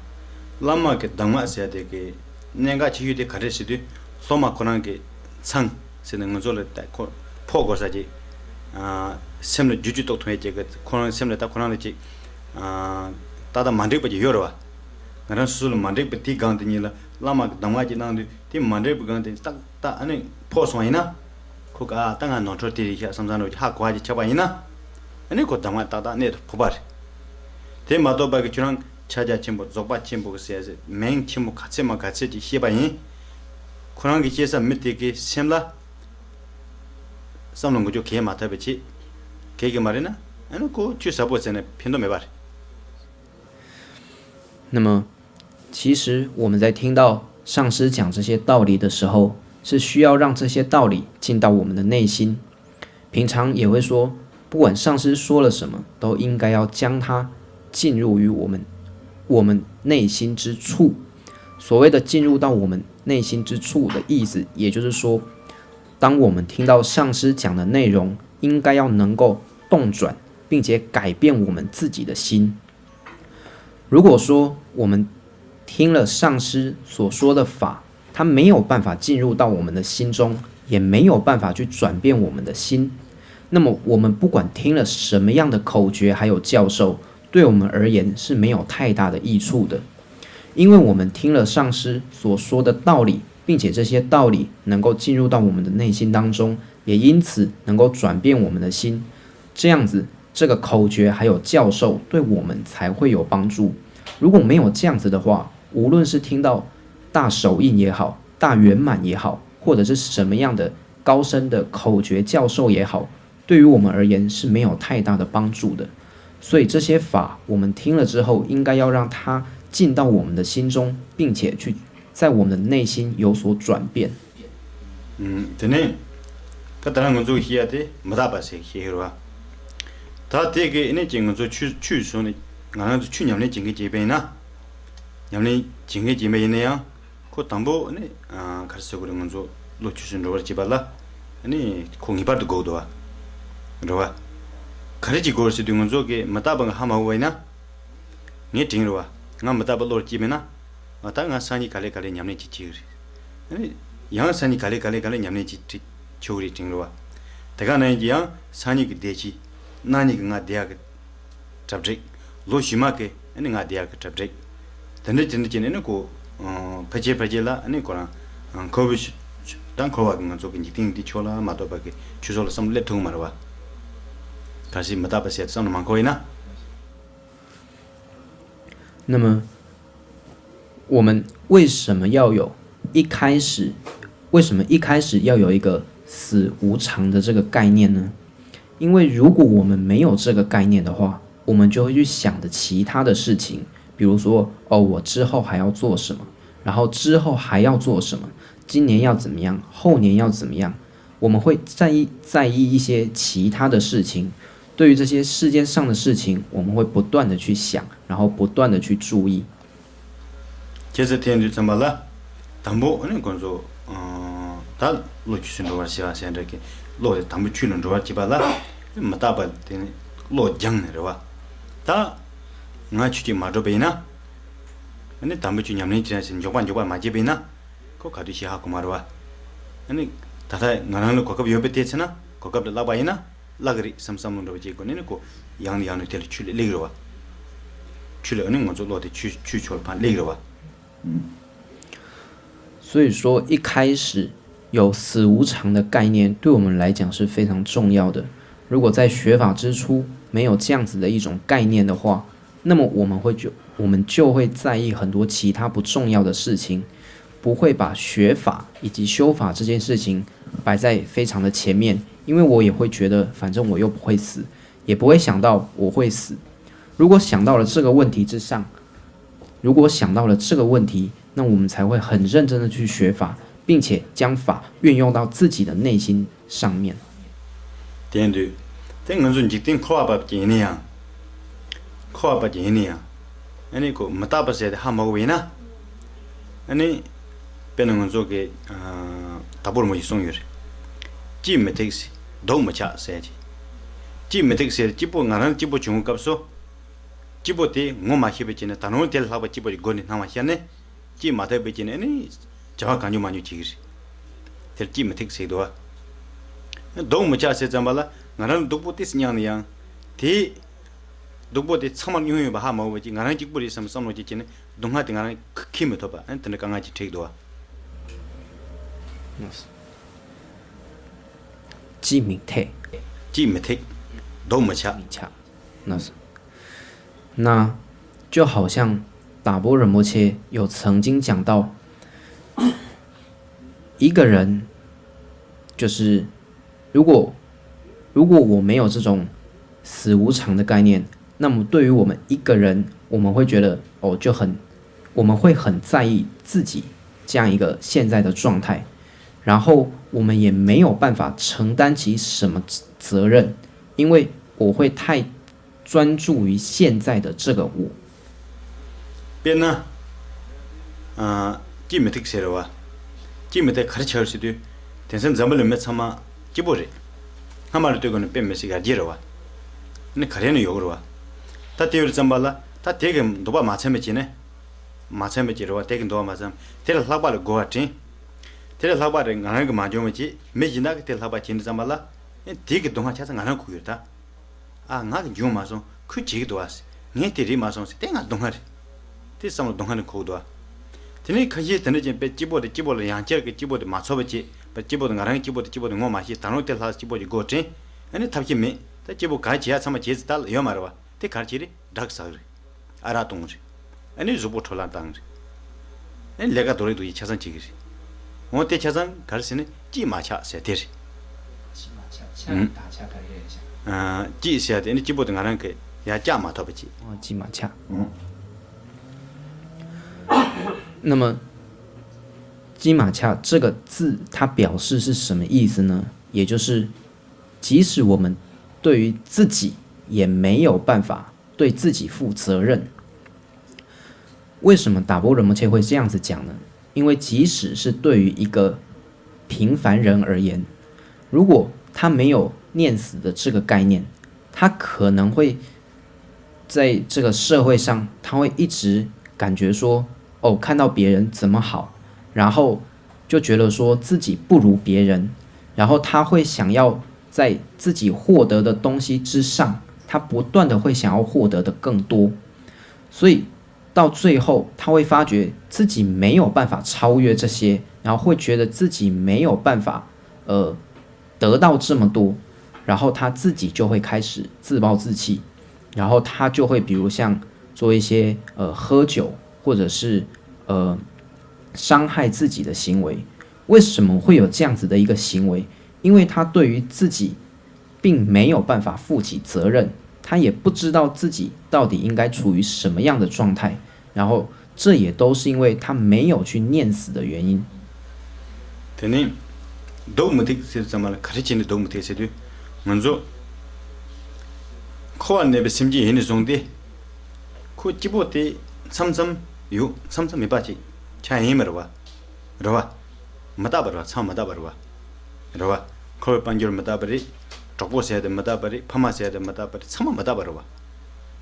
བ། བླ་མ་གི་གདམས་ངག་ཟེར་དེ་གི་གནད་འགག་ཆེ་ཤོས་དེ་ག་རེ་ཟེར་དུས། སློབ་མ་ཁོ་རང་གི་ཚངས་ཟེར་ནས་ང་ཚོ་ལ་ད་ཁོ་ཕོག་དགོས་ས་ཅིག་སེམས་ལ་རྒྱུ་རྒྱུ་ཏོག་ཐོན་ཡས་ཀྱི་ཁོ་རང་སེམས་ལ་ད་ཁོ་རང་ལ་ཅིག་ཏག་ཏག་མ་འགྲིག་པ་ཅིག་ཡོད་རེད་བ། ང་རང་སོ་སོ་ལ་མ་འགྲིག་པ་དེའི་སྒང་དེ་ཉིད་ལ་བླ་མ་གི་གདམས་ངག་ཅིག་གནང་དུས་དེ་མ་འགྲིག་པའི་སྒང་དེ་ཏག་ཏག་ཨ་ནི་ཕོག་སོང་བ་ཡིན་ན། ཁོ་ག་ཨ་ད་ང་ནོར་འཁྲུལ་དེ་རེད་ཤག་བསམ་བསམ་རོགས་ཀྱི་ཧ་གོ་བ་ཅིག་ཆགས་པ་ཡིན་ན། ཨ་ནི་ཁོ་གདམས་ངག་ཏག་ཏག་གནད་དུ་ཕོག་པ་རེད། དེ་མ་གཏོགས་པ་གི་ཁྱོད་རང་ཕྱག་རྒྱ་ཆེན་པོ་རྫོགས་པ་ཆེན་པོ་གི་ཟེར་ཟེར་མིང་ཆེན་པོ་ག་ཚད་མ་ག་ཚད་ཅིག་ཤེས་པ་ཡིན། ཁོ་རང་གི་སྐྱེས་ས་མི་དེ་གི་སེམས་ལ་བསམ་བློ་འགུལ་སྐྱོད་གས་མ་ཐུབ་པ་བྱེད། གས་གི་མ་རེད་ན་ཨ་ནི་ཁོ་ཆུད་ཟ་པོ་བྱས་ནས་ཕན་ཐོགས་མེད་པ་རེད། 那么，其实我们在听到上师讲这些道理的时候，是需要让这些道理进到我们的内心。平常也会说，不管上师说了什么，都应该要将它进入于我们我们内心之处。所谓的进入到我们内心之处的意思，也就是说，当我们听到上师讲的内容，应该要能够动转，并且改变我们自己的心。如果说我们听了上师所说的法，它没有办法进入到我们的心中，也没有办法去转变我们的心，那么我们不管听了什么样的口诀，还有教授，对我们而言是没有太大的益处的。因为我们听了上师所说的道理，并且这些道理能够进入到我们的内心当中，也因此能够转变我们的心。这样子，这个口诀还有教授对我们才会有帮助。如果没有这样子的话，无论是听到大手印也好，大圆满也好，或者是什么样的高深的口诀教授也好，对于我们而言是没有太大的帮助的。所以这些法我们听了之后，应该要让它进到我们的心中，并且去在我们的内心有所转变。 དེ་ནས་ད་ལྟ་ང་ཚོ་ཤེས་ཡ་དེ་མི་རྟག་པ་ཟེར་ཤེས་ཡོད་རེད་བ། ད་དེ་གི་ནས་ཀྱི་ང་ཚོ་ཆོས་ཆོས་སོང་ནས་ང་རང་ཚོ་ཆོས་ཉམས་ལེན་བྱེད་མཁན་བྱས་པ་ཡིན་ན། ཉམས་ལེན་བྱེད་མཁན་བྱས་པ་ཡིན་ན་ཡང་ཁོ་དང་པོ་ནས་ག་རེ་ཟེར་དགོས་རེད། ང་ཚོ་བློ་ཆོས་སུ་འགྲོ་བར་བྱེད་པ་ལ་ནས་ཁོ་ངེས་པར་དུ་དགོས་འདུག་བ། རེད་བ། ག་རེ་བྱེད་དགོས་རེད་ཟེར་དུས་ང་ཚོ་གི་མི་རྟག་པ་ང་ཧ་མ་གོ་བ་ཡིན་ན། ངས་དྲན་རེད་བ། ང་མི་རྟག་པ་བློར་སྐྱེས་མེད་ན། ཨ་ད་ང་སང་ཉིན་ག་ལེ་ག་ལེ་ཉམས་ལེན་ཅིག་བྱེད་ཀྱི་རེད། ཨ་ནི། ཡང་སང་ཉིན་ག་ལེ་ག་ལེ་ག་ལེ་ཉམས་ལེན་ཅིག་བྱེད་ཆོག་གི་རེད་དྲན་རེད་བ། དེ་ག་ནང་བཞིན་གྱི་ཡང་སང་ཉིན་གྱི་བསྡད་ཤིག་གནངས་ཉིན་གྱི་ང་བསྡད་ཡག་གི་གྲ་སྒྲིག་ལོ་ཕྱི་མ་གི་ཨ་ནི་ང་བསྡད་ཡག་གི་གྲ་སྒྲིག་དེ་འདྲ་དེ་འདྲ་བྱས་ནས་ཨ་ནི་ཁོ། ཕལ་ཆེར་ཕལ་ཆེར་ལ་ཨ་ནི་ཁོ་རང་འཁོར་བའི་ད་འཁོར་བ་གི་ང་ཚོ་གི་འཇིག་རྟེན་འདི་ཆོས་ལ་མ་གཏོགས་པ་གི་ཆོས་ཕྱོགས་ལ་བསམ་བློ་སླེབས་ཐུབ་ཀྱི་མ་རེད་བ། གལ་སྲིད་མི་རྟག་པ་ཟེར་བསམ་བློ་མ་འཁོར་ཡིན་ན། 那么，我们为什么要有一开始？为什么一开始要有一个死无常的这个概念呢？因为如果我们没有这个概念的话，我们就会去想着其他的事情，比如说，哦，我之后还要做什么，然后之后还要做什么，今年要怎么样，后年要怎么样，我们会在意在意一些其他的事情。对于这些世间上的事情，我们会不断的去想，然后不断的去注意。 ཁྱེད་ཚོ་དེ་འདྲ་ཙམ་པ་ལ། དང་པོ་ཨ་ནི་ཁོང་ཚོ་ད་བློ་ཆོས་སུ་འགྲོ་བར་བྱེད་པ་ཟེར་འདྲ་གི་བློ་དེ་དང་པོ་ཆོས་ལ་འགྲོ་བར་བྱེད་པ་ལ་མི་རྟག་པ་དེ་ནི་བློ་སྦྱངས་ནས་རེད་བ། ད་ང་ཆོས་ཅིག་མ་འགྲོ་བ་ཡིན་ན། ཨ་ནི་དང་པོ་ཆོས་ཉམས་ལེན་བྱེད་ན་ཞིག་མགྱོགས་པ་མགྱོགས་པ་མ་བྱེད་པ་ཡིན་ན། ཁོ་ག་དུས་ཤི་ཧ་གོ་མ་རེད་བ། ཨ་ནི་ད་ལྟ་ང་རང་ལ་གོ་སྐབས་ཡོད་པའི་དེ་ཚེ་ན་གོ་སྐབས་དེ་བརླག་པ་ཡིན་ན། བརླག་གི་རེད་བསམ་བསམ་བློ་འགྲོ་བ་བྱེད་དགོས་ནས་ནི་ཁོ་ཡང་ནས་ཡང་ནས་དེ་ལ་ཆོས་ལ་སླེབས་རེད་བ། ཆོས་ལ་ཨ་ནི་ང་ཚོ་བློ་དེ་ཆོས་ཆོས་ཕྱོགས་ལ་ཕར་སླེབས་རེད་བ། 所以说，一开始有死无常的概念，对我们来讲是非常重要的。如果在学法之初没有这样子的一种概念的话，那么我们会就我们就会在意很多其他不重要的事情，不会把学法以及修法这件事情摆在非常的前面，因为我也会觉得，反正我又不会死，也不会想到我会死。如果想到了这个问题之上，如果想到了这个问题，那我们才会很认真的去学法，并且将法运用到自己的内心上面。 དེ་འདུག་དེ་ང་ཚོ་འཇིག་རྟེན་འཁོར་བ་བབ་ཀྱི་ཡིན་ན་ཡང་། འཁོར་བ་བབ་ཀྱི་ཡིན་ན་ཡང་། ཨ་ནི་ཁོ་མི་རྟག་པ་ཟེར་དེ་ཧ་མ་གོ་བ་ཡིན་ན། ཨ་ནི། དཔེར་ན་ང་ཚོ་གི་ཨ། དྭགས་པོར་མོ་ཡིས་གསུངས་ཡོད་རེད། སྐྱིད་མི་ཐེག་ཟེར། སྡུག་མི་ཆགས་ཟེར་གྱི། སྐྱིད་མི་ཐེག་ཟེར་སྐྱིད་པོ་ང་རང་སྐྱིད་པོ་བྱུང་བའི་སྐབས་སུ། སྐྱིད་པོ་དེ་ངོ་མ་ཤེས་པའི་རྐྱེན་ནས་ད་རུང་དེ་ལས་ལྷག་པ་སྐྱིད་པོ་ཡི་སྒོ་ནས་སྣང་བ་ཤར་ནས། སྐྱིད་མ་ཐེག་པའི་རྐྱེན་ནས་ཨ་ནི། བྱ་བ་གང་བྱུང་མང་བྱུང་བྱེད་ཀྱི་རེད། དེར་སྐྱིད་མི་ཐེག་ཟེར་འདུག་བ། སྡུག་མི་ཆགས་ཟེར་ཙམ་པ་ལ། ང་རང་ལ་སྡུག་པོ་ཏོག་ཙམ་མྱངས་ན་ཡང་། དེ་སྡུག་པོ་དེ་ཚང་མར་མྱོང་ཡོད་པ་ཧ་མ་གོ་བ་ཅིག་ང་རང་གཅིག་པུ་རེད་བསམ་བསམ་བློ་ཅིག་བྱས་ནས་སྡུག་བསྔལ་དེ་ང་རང་འཁྱེར་མི་ཐུབ་པ། ཨ་ནི་དེ་འདྲ་དཀའ་ངལ་ཅིག་འཕྲད་ཀྱི་འདུག་བ། ཅིས་མི་ཐེག་ཅིས་མི་ཐེག་མདོག་མི་ཆགས། མི་ཆགས། 那就好像达波仁波切有曾经讲到，一个人就是如果如果我没有这种死无常的概念，那么对于我们一个人，我们会觉得哦，就很，我们会很在意自己这样一个现在的状态，然后我们也没有办法承担起什么责任，因为我会太专注于现在的这个我。 དཔེར་ན། ཨ། ཅིས་མི་ཐེག་ཟེར་བ། ཅིས་མི་ཐེག་ག་རེ་ཆགས་ཟེར་དུས། དེང་སང་འཛམ་བུ་གླིང་མི་ཚང་མ་སྐྱིད་པོ་རེད། སྔ་མ་ལ་ལྟོས་དགོས་ན་དཔེ་མི་སྲིད་ཡར་རྒྱས་རེད་བ། ནི་ག་རེ་ནས་ཡོང་གི་རེད་བ། ད་དེ་ཡོད་ཙམ་པ་ལ་ད་དེ་གི་འདོད་པ་མ་ཚིམ་པ་བྱས་ནས། མ་ཚིམ་པ་བྱས་རེད་བ། དེ་གི་འདོད་པ་མ་ཚིམ། དེ་ལ་ལྷག་པ་ལ་དགོས་པ་དྲན། དེ་ལ་ལྷག་པ་རེད་ང་རང་གི་མ་འབྱུང་བ་བྱས་མི་གཞན་དག་གི་དེ་ལྷག་པ་བྱས་ནས་ཙམ་པ་ལ། ཨེ་དེ་གི་སྡུག་བསྔལ་ཆ་ཚང་ང་རང་ཁུར་ཡོད་ད། ཨ་ང་གི་འབྱུང་མ་སོང་ཁོས་བྱེད་ཀྱི་འདུག་ཨ། ངས་དེ་རེད་མ་སོང་ཟེར་དེ་ང་སྡུག་བསྔལ་རེད། དེ་བསམ་བློ་སྡུག་བསྔལ་ནི་འཁོར་གྱི་འདུག་ཨ། དེ་ནས་ཁ་ཤས་དེ་འདྲ་ཅན་དཔེ་སྐྱིད་པོ་དེ་སྐྱིད་པོ་ལ་ཡང་བསྐྱར་གྱི་སྐྱིད་པོ་དེ་མ་ཚོར་བ་བྱེད་པ་སྐྱིད་པོ་དེ་ང་རང་གི་སྐྱིད་པོ་དེ་སྐྱིད་པོ་དེ་ངོ་མ་ཤེས་ད་རུང་དེ་ལྷག་སྐྱིད་པོ་ཅིག་དགོས་དྲན། ཨ་ནི་ཐབས་ཤེས་མེད་ད་སྐྱིད་པོ་ག་རེ་བྱེད་ཡ་ཚང་མ་བྱེད་ཟེར་ད་ལ་ཡོད་མ་རེད་བ། དེ་ག་རེ་བྱེད་རེད་ཌག་ཟ་གི་རེད། ཨ་རག་བཏུང་རེད། ཨ་ནི་གཟུགས་པོ་འཕྲོ་བརླག་བཏང་རེད། ཨ་ནི་ལས་ཀ་རྡོ་རེ་རྡོ་ཡི་ཆ་ཚང་བྱེད་ཀྱི་རེད། འོ་དེ་ཆ་ཚང་ག་རེ་ཟེར་ན་ཅིས་མ་ཆགས་ཟེར་དེ་རེད། ཅིས་མ་ཆགས་ཆགས་ཨུམ། དང་ཆགས་ག་རེ་རེད་ཤག་ཨ་ཅིས་ཟེར་དེ་ནི་སྐྱིད་པོ་དེ་ང་རང་གི་ཡར་བཀྱག་མ་ཐུབ་པ་ཅིག་འོ་ཅིས་མ་ཆགས། ཨུམ། 那么 金马恰这个字，它表示是什么意思呢？也就是，即使我们对于自己也没有办法对自己负责任。为什么达波仁波切会这样子讲呢？因为即使是对于一个平凡人而言，如果他没有念死的这个概念，他可能会在这个社会上，他会一直感觉说，哦，看到别人怎么好，然后就觉得说自己不如别人，然后他会想要在自己获得的东西之上，他不断的会想要获得的更多，所以到最后他会发觉自己没有办法超越这些，然后会觉得自己没有办法，呃，得到这么多，然后他自己就会开始自暴自弃，然后他就会比如像做一些呃喝酒或者是呃伤害自己的行为。为什么会有这样子的一个行为？因为他对于自己并没有办法负起责任，他也不知道自己到底应该处于什么样的状态，然后这也都是因为他没有去念死的原因。དེ་ནས་སྡུག་མི་ཐེག་ཟེར་ཙམ་པ་ལ་ག་རེ་བྱས་ནས་སྡུག་མི་ཐེག་ཟེར་དུས། ང་ཚོ་འཁོར་བར་གནས་པའི་སེམས་ཅན་ཡིན་ནས་བཟུང་སྟེ། ཁོ་སྐྱིད་པོ་དེ་མཚམས་མཚམས་ཡོད་མཚམས་མཚམས་མེད་པ་ཅིག་ཆགས་ཡིན་མ་རེད་བ། རེད་བ། མི་རྟག་པ་རེད་བ། ཚང་མ་མི་རྟག་པ་རེད་བ། རེད་བ། འཁོར་བའི་དཔལ་འབྱོར་མི་རྟག་པ་རེད། གྲོགས་པོ་ཟེར་ཡ་དེ་མི་རྟག་པ་རེད། ཕ་མ་ཟེར་ཡ་དེ་མི་རྟག་པ་རེད། ཚང་མ་མི་རྟག་པ་རེད་བ།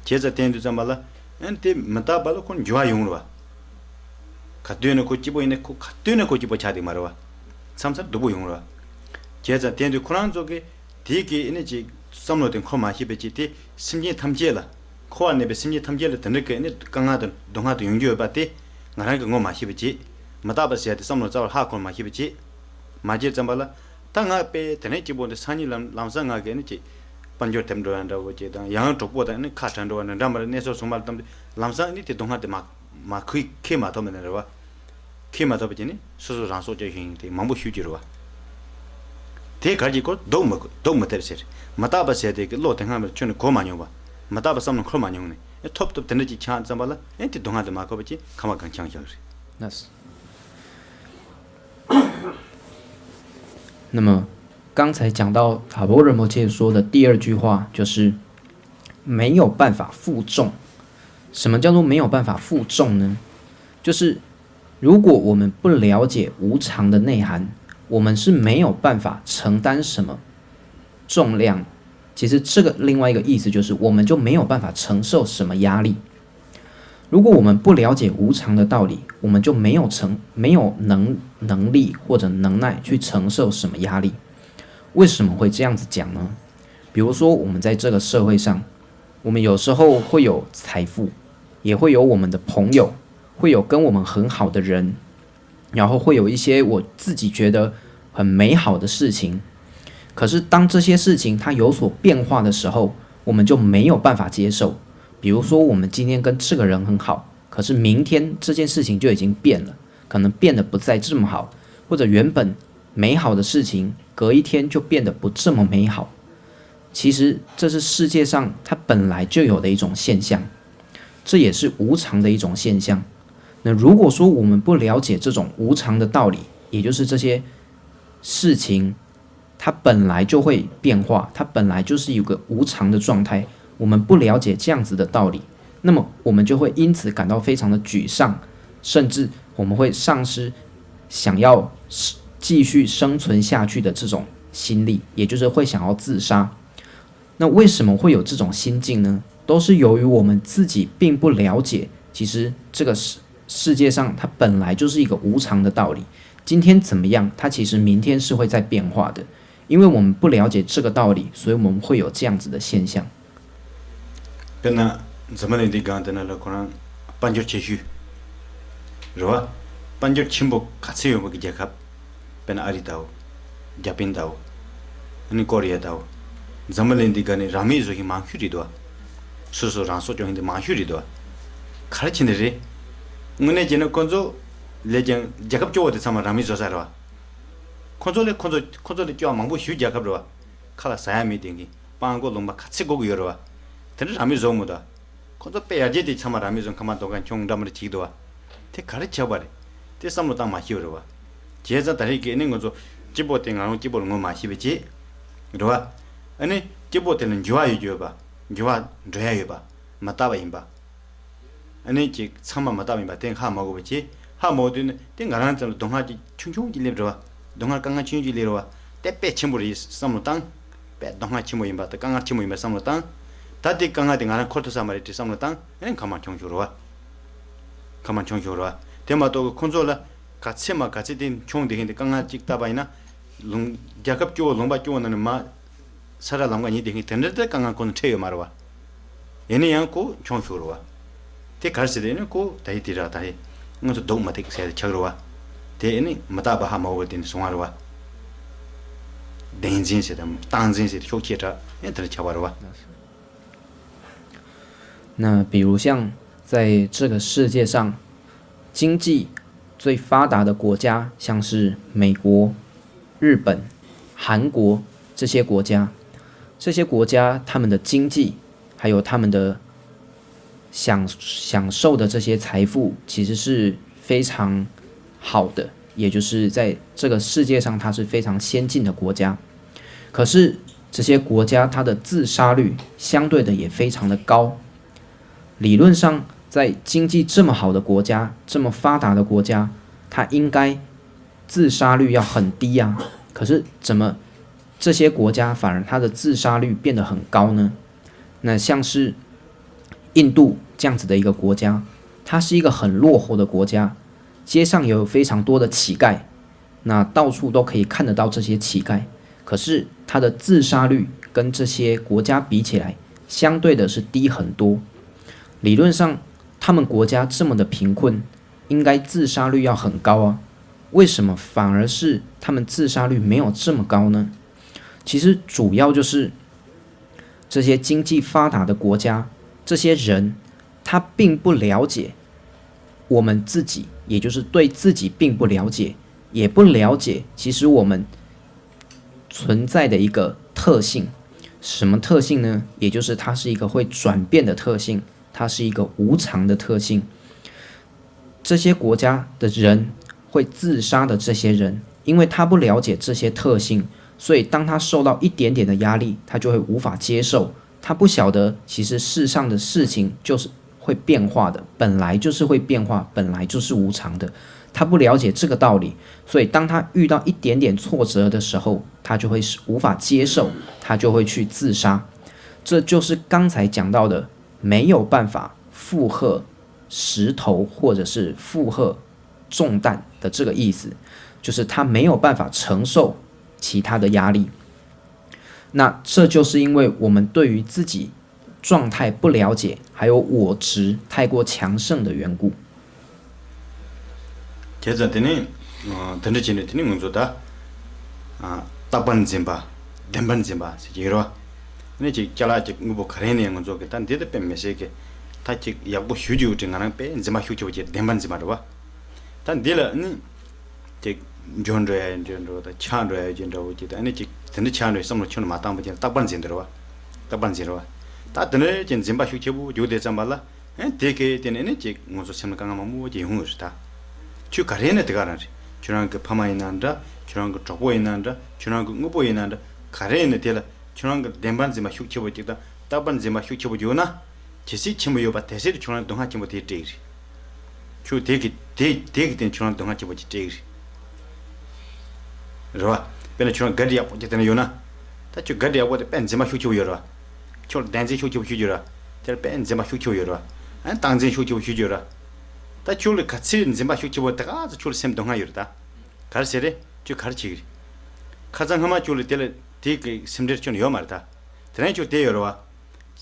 བྱས་ཙང་བསྟན་དུས་ཙམ་པ་ལ། ཨན་དེ་མི་རྟག་པ་ལ་ཁོ་འགྱུར་བ་ཡོང་རེད་བ། ག་དུས་ནས་ཁོ་སྐྱིད་པོ་ཡིན་ནས་ཁོ་ག་དུས་ནས་ཁོ་སྐྱིད་པོ་ཆགས་དེ་མ་རེད་བ། མཚམས་མཚམས་སྡུག་པོ་ཡོང་རེད་བ། བྱས་ཙང་བསྟན་དུས་ཁོ་རང་ཚོ་གི་དེ་གི་ཨ་ནི་ཅིག་བསམ་བློ་དེ་འཁོར་མ་ཤེས་པའི་ཅིག་དེ་སེམས་ཅན་ཐམས་ཅད་ལ། འཁོར་བར་གནས་པའི་སེམས་ཅན་ཐམས་ཅད་ལ་དེ་འདྲ་གི་ནི་དཀའ་ངལ་དང་སྡུག་བསྔལ་དང་ཡོང་རྒྱུ་ཡོད་པ་དེ་ང་རང་གིས་ངོ་མ་ཤེས་པ་བྱས། མི་རྟག་པ་ཟེར་ཡ་དེ་བསམ་བློ་རྩ་བ་ཧ་གོ་མ་ཤེས་པ་བྱས། མ་བྱས་ཙམ་པ་ལ་ད་ང་དཔེ་དེ་ནས་སྐྱིད་པོ་འདི་སང་ཉིན་ལམ་ལམ་སང་ང་གིས་ནི་ཅིག་དཔལ་འབྱོར་དེབ་འགྲོ་ཡ་འདྲ་བོ་ཅིག་དང་ཡང་གྲོགས་པོ་དང་ནི་ཁ་བྲལ་འགྲོ་བ་འདྲ་འདྲ་མ་རེད། གནས་ཚུལ་སོང་མ་རེད་དམ། ལམ་སང་ནི་དེ་སྡུག་བསྔལ་དེ་མ་མ་ཁུར་ཁེལ་མ་ཐོབ་མ་ནི་རེད་བ། ཁེལ་མ་ཐུབ་པ་བྱས་ནས་སོ་སོ་རང་སྲོག་བཅད་ཤེས་ཡིན་དེ་མང་པོ་ཞུ་རྒྱུ་རེད་བ། དེ་གར་གྱི་སྐོར་སྡུག་མི་སྡུག་མི་ཐེབས་ཟེར། མི་རྟག་པ་ཟེར་དེ་གི་བློ་དེ་སྔ་མར་ཁྱོན་ནས་གོ་མ་མྱོང་བ། མི་རྟག་པ་བསམ་བློ་འཁོར་མ་མྱོང་ནས་ཨེ་ཐོབ་ཐོབ་དེ་འདྲ་ཅིག་ཆགས་ཙམ་པ་ལ་ཨེ་དེ་སྡུག་བསྔལ་དེ་མ་ཁོབ་པ་ཅིག་ཁ་མ་གང་འཁྱང་འཁྱང་རེད། 那么刚才讲到塔波仁波切说的第二句话，就是没有办法负重。什么叫做没有办法负重呢？就是如果我们不了解无常的内涵，我们是没有办法承担什么重量。其实这个另外一个意思就是，我们就没有办法承受什么压力。如果我们不了解无常的道理，我们就没有承没有能能力或者能耐去承受什么压力。为什么会这样子讲呢？比如说，我们在这个社会上，我们有时候会有财富，也会有我们的朋友，会有跟我们很好的人，然后会有一些我自己觉得很美好的事情。可是当这些事情它有所变化的时候，我们就没有办法接受。比如说，我们今天跟这个人很好，可是明天这件事情就已经变了，可能变得不再这么好，或者原本美好的事情，隔一天就变得不这么美好。其实这是世界上它本来就有的一种现象，这也是无常的一种现象。那如果说我们不了解这种无常的道理，也就是这些事情它本来就会变化，它本来就是有个无常的状态，我们不了解这样子的道理，那么我们就会因此感到非常的沮丧，甚至我们会丧失想要继续生存下去的这种心力，也就是会想要自杀。那为什么会有这种心境呢？都是由于我们自己并不了解，其实这个世世界上它本来就是一个无常的道理。今天怎么样，它其实明天是会在变化的。因为我们不了解这个道理，所以我们会有这样子的现象。 དཔེར་ན་འཛམ་བུ་གླིང་འདི་སྒང་དེ་ན་ལ་ཁོ་རང་དཔལ་འབྱོར་ཆེ་ཤོས་རེད་བ། དཔལ་འབྱོར་ཆེན་པོ་ག་ཚད་ཡོད་པ་གི་རྒྱལ་ཁབ། དཔེར་ན་ཨ་རི་ལྟ་བུ། རྒྱ་དཔོན་ལྟ་བུ། ཨ་ནི་ཀོ་རི་ཡ་ལྟ་བུ། འཛམ་བུ་གླིང་འདི་སྒང་ནས་རང་མོས་བཟོ་མཁན་མང་ཤོས་རེད་དོ། སོ་སོ་རང་སྲོག་སྐྱོང་མཁན་དེ་མང་ཤོས་རེད་དོ། ག་རེ་བྱས་ནས་རེད། དངོས་གནས་བྱས་ན་ཁོ་ཚོ་ལས་ཀྱང་རྒྱལ་ཁབ་སྐྱོ་བོ་དེ་ཚང་མ་རང་མོས་བཟོ་ས་རེད་བ། ཁོ་ཚོ་ལས་ཁོ་ཚོ་ཁོ་ཚོ་ལས་སྐྱོ་བ་མང་པོ་ཞེ་པོ་རྒྱལ་ཁབ་རེད་བ། ཁ་ལ་ཟ་ཡ་མེད་དེ་གི་སྤང་གོ་ལུང་པ་ག་ཚད་དགོས་ཀྱི་ཡོད་རེད་བ། དེ་འདྲ་རང་མོས་བཟོ་མི་འདུག་ཁོ་ཚོ་དཔེ་ཡར་རྒྱས་དེ་ཚང་མ་རང་མོས་བཟོ་ཁ་མ་གཏོགས་མཁན་ཆུང་འདྲ་མི་འདྲ་བྱེད་ཀྱི་འདུག་བ། དེ་ག་རེ་བྱས་པ་རེད། དེ་བསམ་བློ་བཏང་མ་ཤེས་པ་རེད་བ། བྱས་ཙང་ད་རེས་ཀྱི་ཨ་ནི་ང་ཚོ་སྐྱིད་པོ་དེ་ང་རང་སྐྱིད་པོ་ལ་ངོ་མ་ཤེས་པ་བྱས། རེད་བ། ཨ་ནི་སྐྱིད་པོ་དེ་ལ་འགྱུར་བ་ཡོད་ཀྱི་ཡོད་པ། འགྱུར་བ་འགྲོ་ཡ་ཡོད་པ། མ་བརྟགས་པ་ཡིན་པ། ཨ་ནི་ཅིག་ཚང་མ་མ་བརྟགས་པ་ཡིན་པ་དེ་ཧ་མ་གོ་བ་བྱས། ཧ་མ་གོ་དུས་ནི་དེ་ང་རང་ཙམ་ལ་སྡུག་བསྔལ་ཅིག་ཆུང་ཆུང་ཅིག་སླེབས་རེད་བ། སྡུག་བསྔལ་དཀའ་ངལ་ཆུང་ཆུང་ཅིག་སླེབས་རེད་བ། དེ་དཔེ་ཆེན་པོ་རེད་བསམ་བློ་བཏང་། དཔེ་སྡུག་བསྔལ་ཆེན་པོ་ཡིན་པ་དང་དཀའ་ངལ་ཆེན་པོ་ཡིན་པ་བསམ་བློ་བཏང་། ད་དེ་དཀའ་ངལ་དེ་ང་རང་འཁོར་ཐུབ་ས་མ་རེད་དེ་བསམ་བློ་བཏང་། ཨ་ནི་ཁ་མ་ཁྱོང་ཤོར་བ། ཁ་མ་ཁྱོང་ཤོར་བ། དེ་མ་གཏོགས་ཁོ་ཚོ་ལ་ག་ཚད་མ་ག་ཚད་དེ་ཁྱོང་བསྡད་མཁན་དེ་དཀའ་ངལ་གཅིག་བལྟས་པ་ཡིན་ན། ལུང་རྒྱལ་ཁབ་སྐྱོ་བོ་ལུང་པ་སྐྱོ་བོ་ནང་ནས་མ་ས་ར་ལམ་ཁ་ཉིད་བསྡད་མཁན་དེ་འདྲ་དེ་དཀའ་ངལ་ཁོ་ཚོ་འཕྲད་ཡོད་མ་རེད་བ། ཡིན་ན་ཡང་ཁོ་ཁྱོང་ཤོར་བ། དེ་ག་རེ་ཟེར་དེ་ནི་ཁོ་ད་ཡི་དེ་ར་ད་ཡི་ང་ཚོ་སྡུག་མ་ཐེག་ཟེར་དེ་ཆགས་རེད་བ། དེ་ནི་མ་བརྟགས་པ་ཧ་མ་གོ་བ་དེ་ནི་བཟུང་བ་རེད་བ། བདེན་འཛིན་ཟེར་དང་སྟངས་འཛིན་ཟེར་དེ་ཕྱོགས་ཆད་དྲགས་ཨེ་དེ་འདྲ་ཆགས་པ་རེད་བ། 那比如像在这个世界上，经济最发达的国家，像是美国、日本、韩国这些国家，这些国家他们的经济还有他们的享享受的这些财富，其实是非常好的，也就是在这个世界上它是非常先进的国家。可是这些国家它的自杀率相对的也非常的高。理论上，在经济这么好的国家，这么发达的国家，它应该自杀率要很低啊。可是怎么这些国家反而它的自杀率变得很高呢？那像是印度这样子的一个国家，它是一个很落后的国家，街上也有非常多的乞丐，那到处都可以看得到这些乞丐。可是它的自杀率跟这些国家比起来，相对的是低很多。理论上，他们国家这么的贫困，应该自杀率要很高啊，为什么反而是他们自杀率没有这么高呢？其实主要就是这些经济发达的国家，这些人他并不了解我们自己，也就是对自己并不了解，也不了解其实我们存在的一个特性。什么特性呢？也就是它是一个会转变的特性，它是一个无常的特性。这些国家的人会自杀的这些人，因为他不了解这些特性，所以当他受到一点点的压力，他就会无法接受。他不晓得，其实世上的事情就是会变化的，本来就是会变化，本来就是无常的。他不了解这个道理，所以当他遇到一点点挫折的时候，他就会无法接受，他就会去自杀。这就是刚才讲到的没有办法负荷石头或者是负荷重担的这个意思，就是他没有办法承受其他的压力。那这就是因为我们对于自己状态不了解，还有我执太过强盛的缘故。 བྱས་ཙང་དེ་ནི་དེ་འདྲ་བྱས་ནས་དེ་ནི་ང་ཚོ་ད་རྟག་པར་འཛིན་པ་བདེན་པར་འཛིན་པ་ཟེར་གྱི་ཡོད་རེད་བ། ཨ་ནི་ཅིག་ཅ་ལག་ཅིག་དངོས་པོ་ག་རེ་ནས་ང་ཚོ་གི་ད་འདི་ད་དཔེ་མི་སྲིད་གི་ད་ཅིག་ཡག་པོ་ཞུ་རྒྱུ་ཡོད་དྲི་ང་རང་དཔེ་འཛིན་པ་ཤུགས་ཆེ་བོ་ཅིག་བདེན་པར་འཛིན་པ་རེད་བ། ད་འདི་ལ་ནི་ཅིག་འཇོན་འགྲོ་ཡ་འཇོན་འགྲོ་ད་ཆག་འགྲོ་ཡ་ཅིག་འདྲ་བོ་ཅིག་ད་ཨ་ནི་ཅིག་དེ་འདྲ་ཆག་འགྲོ་ཡ་བསམ་བློ་ཁྱོན་ནས་མ་བཏང་པ་ཅིག་རྟག་པར་འཛིན་འདི་རེད་བ། རྟག་པར་འཛིན་རེད་བ། ད་དེ་འདྲ་ཅིག་འཛིན་པ་ཤུགས་ཆེ་བོ་རྒྱུག་དེ་ཙམ་པ་ལ། ཨེ་དེ་གས་དེ་ནས་ནི་ཅིག་ང་ཚོ་སེམས་ལ་དཀའ་ངལ་མང་པོ་ཅིག་ཡོང་གི་རེད་ད། ཁྱོད་ག་རེ་ནས་དེ་ག་རང་རེད། ཁྱོད་རང་གི་ཕ་མ་ཡིན་ན་འདྲ། ཁྱོད་རང་གི་གྲོགས་པོ་ཡིན་ན་འདྲ། ཁྱོད་རང་གི་དངོས་པོ་ཡིན་ན་འདྲ། ག་རེ་ནས་དེ་ལ་ཁྱོད་རང་གི་བདེན་པར་འཛིན་པ་ཤུགས་ཆེ་བོ་ཅིག་དང་རྟག་པར་འཛིན་པ་ཤུགས་ཆེ་བོ་ཡོད་ན། ཇི་སྲིད་ཁྱིམ་པ་ཡོད་པ་དེ་སྲིད་ཁྱོད་རང་སྡུག་བསྔལ་ཆེན་པོ་དེ་སྤྲད་གི་རེད། ཁྱོད་དེ་གི་དེ་དེ་གི་སྟེང་ཁྱོད་རང་སྡུག་བསྔལ་ཆེན་པོ་ཅིག་སྤྲད་གི་རེད། རེད་བ། དཔེར་ན་ཁྱོད་རང་ག་རེ་ཡག་པོ་ཅིག་དེ་ན་ཡོད་ན། ད་ཁྱོད་ག་རེ་ཡག་པོ་དེ་དཔེ་འཛིན་པ་ཤུགས་ཆེ་བོ་ཡོད་རེད་བ། ཁྱོད་ལ་བདེན་འཛིན་ཤུགས་ཆེ་བོ་ཞུ་རྒྱུ་རེད། དེར་དཔེ་འཛིན་པ་ཤུགས་ཆེ་བོ་ཡོད་རེད། ཨ་ནི་རྟག་འཛིན་ཤུགས་ཆེ་བོ་ཞུ་རྒྱུ་རེད། ད་ཁྱོད་ལ་ག་ཚད་འཛིན་པ་ཤུགས་ཆེ་བོ་དེ་ག་ཚོད་ཁྱོད་ལ་སེམས་སྡུག་བསྔལ་ཡོད་རེད་ད། ག་རེ་ཟེར་རེད། ཁྱོད་ག་རེ་བྱེད་ཀྱི་རེད། ཁ་སང་སྔ་མ་ཁྱོད་ལ་དེ་ལ་དེ་གི་སེམས་ཁྲལ་ཁྱོད་ལ་ཡོད་མ་རེད་ད། དེ་རིང་ཁྱོད་དེ་ཡོད་རེད་བ།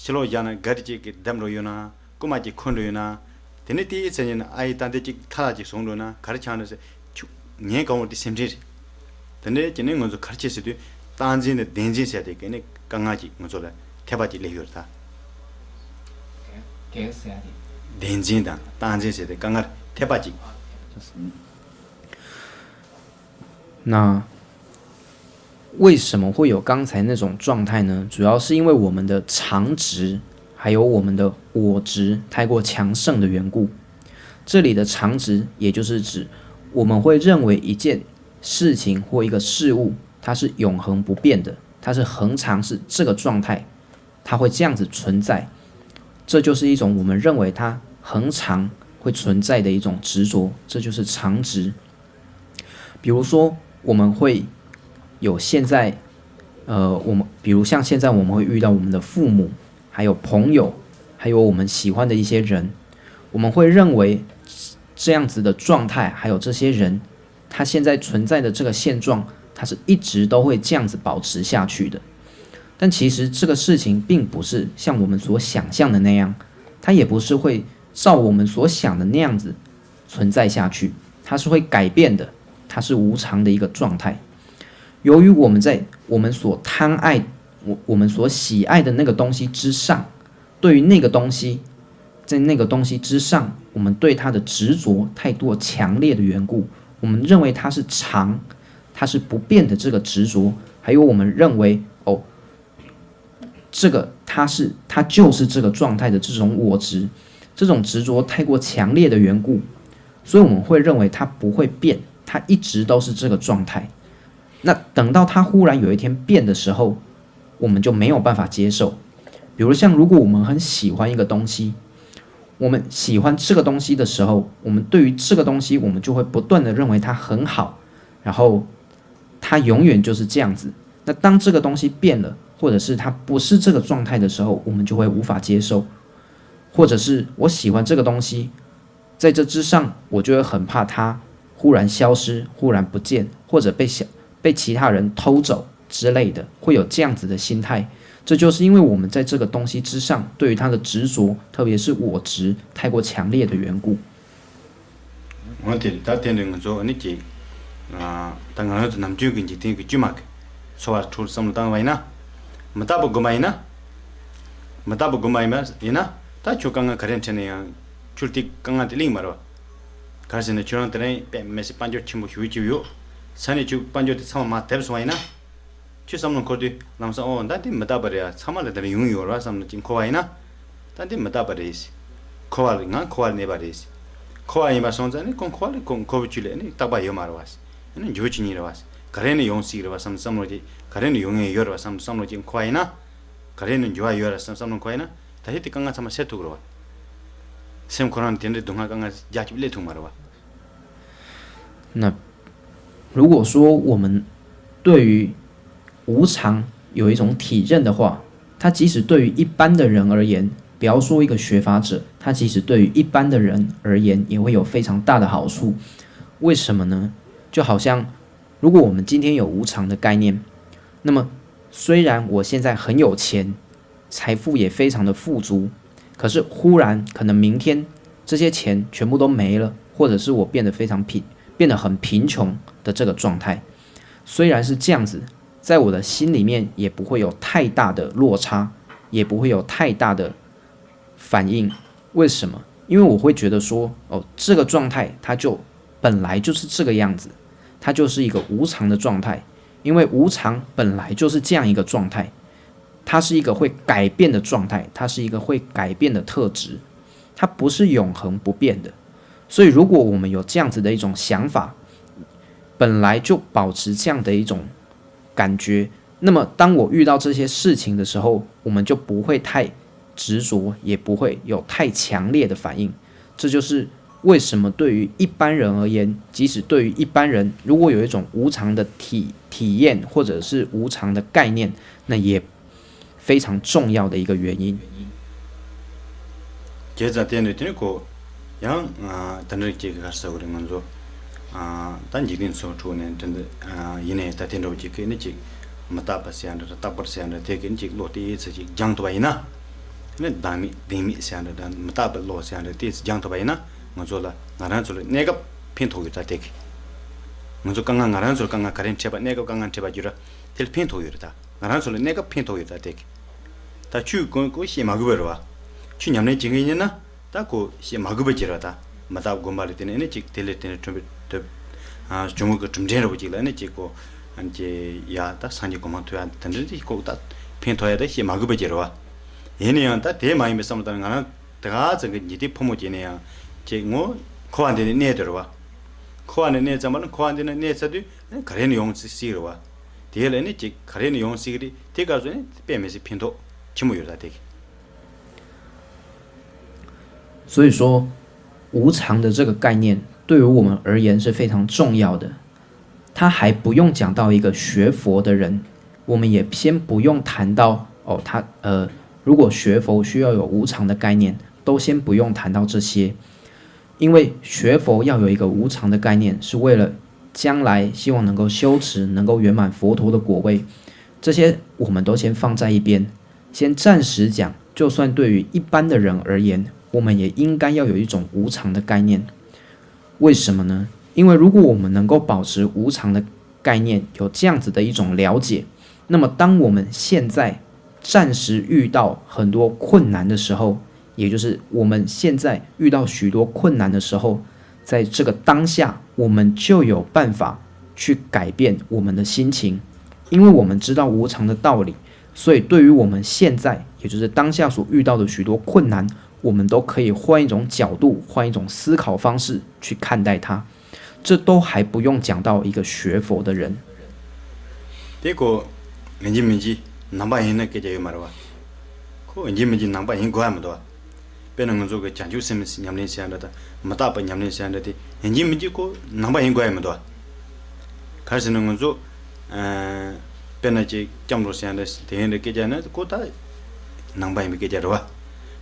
ཕྱི་ལོགས་བཞག་ན་ག་རེ་ཅིག་གི་བརྡབ་འགྲོ་ཡོད་ན། རྐུ་མ་ཅིག་འཁོན་འགྲོ་ཡོད་ན། དེ་ནས་དེའི་ཚེ་ཉིན་ཨ་ཡེ་ད་འདི་ཅིག་ཐ་ལ་ཅིག་བཟུང་འགྲོ་ན་ག་རེ་ཆགས་འགྲོ་ཟེར། ཁྱོད་ངས་གང་བོ་དེ་སེམས་ཁྲལ་རེད། དེ་འདྲའི་ཅི་ནས་ང་ཚོ་གར་ཆེ་ཟེར་དུས་རྟག་འཛིན་དང་བདེན་འཛིན་ཟེར་དེ་གི་ནི་དཀའ་ངལ་ཅིག་ང་ཚོ་ལ་འཐད་པ་ཅིག་སླེབས་ཡོད་རེད་ད། བདེན་འཛིན་དང་རྟག་འཛིན་ཟེར་དེ་དཀའ་ངལ་འཐད་པ་ཅིག 那为什么会有刚才那种状态呢？主要是因为我们的常执，还有我们的我执太过强盛的缘故。这里的常执，也就是指我们会认为一件事情或一个事物，它是永恒不变的，它是恒常是这个状态，它会这样子存在。这就是一种我们认为它恒常会存在的一种执着，这就是常执。比如说，我们会有现在，呃，我们比如像现在我们会遇到我们的父母，还有朋友，还有我们喜欢的一些人，我们会认为这样子的状态，还有这些人，他现在存在的这个现状，他是一直都会这样子保持下去的。但其实这个事情并不是像我们所想象的那样，它也不是会照我们所想的那样子存在下去，它是会改变的，它是无常的一个状态。由于我们在我们所贪爱、我我们所喜爱的那个东西之上，对于那个东西，在那个东西之上，我们对它的执着太过强烈的缘故，我们认为它是常，它是不变的这个执着，还有我们认为哦，这个它是它就是这个状态的这种我执，这种执着太过强烈的缘故，所以我们会认为它不会变，它一直都是这个状态。那等到它忽然有一天变的时候，我们就没有办法接受。比如像如果我们很喜欢一个东西，我们喜欢这个东西的时候，我们对于这个东西，我们就会不断的认为它很好，然后它永远就是这样子。那当这个东西变了，或者是它不是这个状态的时候，我们就会无法接受。或者是我喜欢这个东西，在这之上，我就会很怕它忽然消失、忽然不见，或者被小被其他人偷走之类的，会有这样子的心态。这就是因为我们在这个东西之上，对于它的执着，特别是我执太过强烈的缘故。 འོན་ཏེ་ད་དེ་འདྲ་ང་ཚོ་ནི་ཀྱི། ད་ང་རང་ཚོ་ནམ་རྒྱུན་གྱི་འཇིག་རྟེན་གྱི་བཅུད་མ་གི་འཚོ་བ་ཁྲོད་བསམ་བློ་བཏང་བ་ཡིན་ན། མི་རྟག་པ་སྒོམ་པ་ཡིན་ན། མི་རྟག་པ་སྒོམ་པ་ཡིན་པ་ཡིན་ན། ད་ཁྱོད་དཀའ་ངལ་ག་རེ་འཕྲད་ན་ཡང་ཁྱོད་དེ་དཀའ་ངལ་དེ་གླེང་མ་རེད་བ། ག་རེ་ཟེར་ན་ཁྱོད་རང་དེ་རིང་དཔེ་མི་སྲིད་དཔལ་འབྱོར་ཆེན་པོ་ཞེ་པོ་ཅིག་ཡོད། ས་ནས་ཁྱོད་དཔལ་འབྱོར་དེ་ཚང་མ་མར་དེད་སོང་བ་ཡིན་ན། ཁྱོད་བསམ་བློ་འཁོར་དུས་ལམ་སང་ཨོ་ད་འདི་མི་རྟག་པ་རེད་ཨ། ཚང་མ་ལ་དེ་འདྲ་ཡོང་ཡོད་རེད་བསམ་བློ་ཅིག་འཁོར་བ་ཡིན་ན། ད་འདི་མི་རྟག་པ་རེད། འཁོར་བ་ལ་ང་འཁོར་བ་ལ་གནས་པ་རེད། འཁོར་བ་ཡིན་པ་སོང་ཙང་ནི་ཁོང་འཁོར་བ་ལ་ཁོང་འཁོར་བའི་རྒྱུ་ལ་ནི་རྟག་པ་ཡོད་མ་རེད་བ། ནི་འགྱུར་བ་ཅི་ཉིད་རེད་བ། ག་རེ་ནས་ཡོང་སྲིད་རེད་བ་བསམ་བསམ་བློ་ཅིག་ག་རེ་ནས་ཡོང་ངེས་ཡོད་རེད་བ་བསམ་བསམ་བློ་ཅིག་འཁོར་བ་ཡིན་ན། ག་རེ་ནས་འགྱུར་བ་ཡོད་རེད་བསམ་བསམ་བློ་འཁོར་བ་ཡིན་ན། ད་ཧི་དེ་དཀའ་ངལ་ཚང་མ་སེལ་ཐུབ་ཀྱི་རེད་བ། སེམས་ཁོ་རང་དེ་འདྲའི་སྡུག་བསྔལ་དཀའ་ངལ་རྒྱ་ཁྱབ་སླེབས་ཐུབ་མ་རེད་བ། 那如果说我们对于无常有一种体认的话，它即使对于一般的人而言，不要说一个学法者，它即使对于一般的人而言，也会有非常大的好处。为什么呢？就好像如果我们今天有无常的概念，那么虽然我现在很有钱，财富也非常的富足，可是忽然可能明天这些钱全部都没了，或者是我变得非常贫，变得很贫穷的这个状态。虽然是这样子，在我的心里面也不会有太大的落差，也不会有太大的反应。为什么？因为我会觉得说，哦，这个状态它就本来就是这个样子，它就是一个无常的状态。因为无常本来就是这样一个状态，它是一个会改变的状态，它是一个会改变的特质，它不是永恒不变的。所以，如果我们有这样子的一种想法，本来就保持这样的一种感觉，那么当我遇到这些事情的时候，我们就不会太执着，也不会有太强烈的反应。这就是为什么对于一般人而言，即使对于一般人，如果有一种无常的体体验或者是无常的概念，那也非常重要的一个原因。 བྱས་ཙང་དེ་ནི་དེ་ནི་ཁོ་ཡང་ད་འདྲ་ཅིག་ག་རེ་ཟེར་དགོས་རེད། ང་ཚོ་ད་འཇིག་རྟེན་འཚོ་བའི་ཁྲོད་ནས་དེ་འདྲ་ཡིན་ནའི་ད་དེ་འདྲ་བོ་ཅིག་གི་ནི་ཅིག་མི་རྟག་པ་ཟེར་ཡ་འདྲ་རྟག་པར་ཟེར་ཡ་འདྲ་དེ་གི་ནི་ཅིག་བློ་དེ་ཚོ་ཅིག་སྦྱང་ཐུབ་པ་ཡིན་ན། དེ་ནི་བདག་མེད་བདེན་མེད་ཟེར་ཡ་འདྲ་དང་མི་རྟག་པའི་བློ་ཟེར་ཡ་འདྲ་དེ་ཚོ་སྦྱང་ཐུབ་པ་ཡིན་ན། ང་ཚོ་ལ་ང་རང་ཚོ་ལ་གནས་སྐབས་ཕན་ཐོགས་ཡོད་ད་དེ་གི། ང་ཚོ་དཀའ་ངལ་ང་རང་ཚོར་དཀའ་ངལ་ག་རེ་འཕྲད་པ་གནས་སྐབས་དཀའ་ངལ་འཕྲད་པ་རྒྱུ་ར་དེ་ལ་ཕན་ཐོགས་ཡོད་རེད་ད། ང་རང་ཚོ་ལ་གནས་སྐབས་ཕན་ཐོགས་ཡོད་ད་དེ་གི། ད་ཆོས་ཀུན་ཀོ་བཤད་མ་དགོས་པ་རེད་བ། ཆོས་ཉམས་ལེན་བྱེད་མཁན་ཡིན་ན་ད་ཀོ་བཤད་མ་དགོས་པ་ཅིག་རེད་བ་ད། མི་རྟག་སྒོམ་པ་ལ་བརྟེན་ནས་ཨ་ནི་ཅིག་དེ་ལས་དེ་ནས་ཐོན་པའི་ཐོབ་བྱུང་བའི་གི་གྲུབ་འབྲས་འདྲ་བོ་ཅིག་ལ་ཨ་ནི་ཅིག་ཀོ་ཨ་ནི་ཅིག་ཡ་ད་སངས་རྒྱས་གོ་འཕང་ཐོབ་ཡ་དེ་འདྲ་ཅིག་ཀོ་ད་ཕན་ཐོགས་ཡ་ད་བཤད་མ་དགོས་པ་ཅིག་རེད་བ། ཡིན་ན་ཡང་ད་དེ་མ་ཡིན་པའི་བསམ་བློ་བཏང་ན་ང་རང་དེ་ག་ཙམ་གི་ཉི་ཟླའི་ཕོ་མོ་བྱས་ནས་ཡང་ཅིག་ངོ་འཁོར་བ་འདི་ནས་གནས་དེ་རེད་བ། འཁོར་བ་ནས་གནས་ཙམ་པ་ན་འཁོར་བ་འདི་ནས་གནས་ཚར་དུས་ཨ་ནི་ག་རེ་ནས་ཡོང་སྲིད་སྲིད་རེད་བ། དེ་ལ་ནི་ཅིག་ག་རེ་ནས་ཡོང་སྲིད་ཀྱི་རེད། དེ་སྐབས་སུ་ནི་དཔེ་མི་སྲིད་ཕན་ཐོགས་ཆེན་པོ་ཡོད་ད་དེ་གི། 所以说，无常的这个概念对于我们而言是非常重要的。它还不用讲到一个学佛的人，我们也先不用谈到哦，他呃，如果学佛需要有无常的概念，都先不用谈到这些。因为学佛要有一个无常的概念，是为了将来希望能够修持，能够圆满佛陀的果位，这些我们都先放在一边，先暂时讲。就算对于一般的人而言，我们也应该要有一种无常的概念。为什么呢？因为如果我们能够保持无常的概念，有这样子的一种了解，那么当我们现在暂时遇到很多困难的时候，也就是我们现在遇到许多困难的时候，在这个当下，我们就有办法去改变我们的心情，因为我们知道无常的道理，所以对于我们现在，也就是当下所遇到的许多困难，我们都可以换一种角度，换一种思考方式去看待它。这都还不用讲到一个学佛的人。 དེ་ཁོ་ཡིན་གཅིག་མིན་གཅིག་ནང་པ་ཡིན་ན་སྐད་ཆ་ཡོད་མ་རེད་བ། ཁོ་ཡིན་གཅིག་མིན་གཅིག་ནང་པ་ཡིན་དགོས་ཡ་མི་འདུག་བ། དཔེར་ན་ང་ཚོ་གི་བྱང་ཆུབ་སེམས་ཉམས་ལེན་བྱས་འདྲ་དང་མི་རྟག་པ་ཉམས་ལེན་བྱས་འདྲ་དེ་ཡིན་གཅིག་མིན་གཅིག་ཁོ་ནང་པ་ཡིན་དགོས་ཡ་མི་འདུག་བ། ག་རེ་ཟེར་ན་ང་ཚོ་དཔེར་ན་ཅིག་སྐྱབས་འགྲོ་བྱས་འདྲ་དེ་ཡིན་འདྲ་སྐད་ཆ་ན་ཁོ་ད་ནང་པ་ཡིན་པའི་སྐད་ཆ་རེད་བ།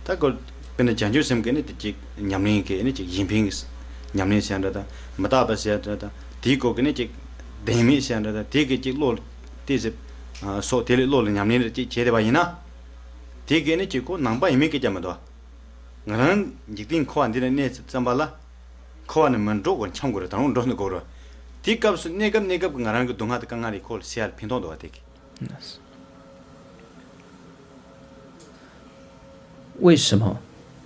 ད་ཁོ་དཔེར་ན་བྱང་ཆུབ་སེམས་ཀྱི་ནི་དེ་ཅིག་ཉམས་ལེན་གྱི་ནི་ཅིག་གཞན་ཕན་གྱི་ཉམས་ལེན་བྱས་འདྲ་དང་མི་རྟག་པ་བྱས་འདྲ་དང་དེའི་སྐོར་གྱི་ནི་ཅིག་བདེན་མེད་བྱས་འདྲ་དང་དེ་གི་ཅིག་བློ་ལ་ཏོག་ཙམ་སོགས་དེ་ལས་བློ་ལ་ཉམས་ལེན་རེ་ཅིག་བྱས་བསྡད་པ་ཡིན་ན། དེ་གི་ནི་ཅིག་ཁོ་ནང་པ་ཡིན་མིན་སྐད་ཆ་མི་འདུག་ང་རང་འཇིག་རྟེན་འཁོར་བ་འདི་ལ་གནས་ཙམ་པ་ལ། འཁོར་བ་ནས་མི་འགྲོ་དགོས་འཁྱམས་དགོས་རེད། ད་རུང་འགྲོ་ནི་དགོས་རེད། དེའི་སྐབས་སུ་གནས་སྐབས་གནས་སྐབས་ཀྱི་ང་རང་གི་སྡུག་བསྔལ་དང་དཀའ་ངལ་རེ་ཁོ་ལ་སེལ་ཡ་ལ་ཕན་ཐོགས་འདུག་བ་དེ་གི། 为什么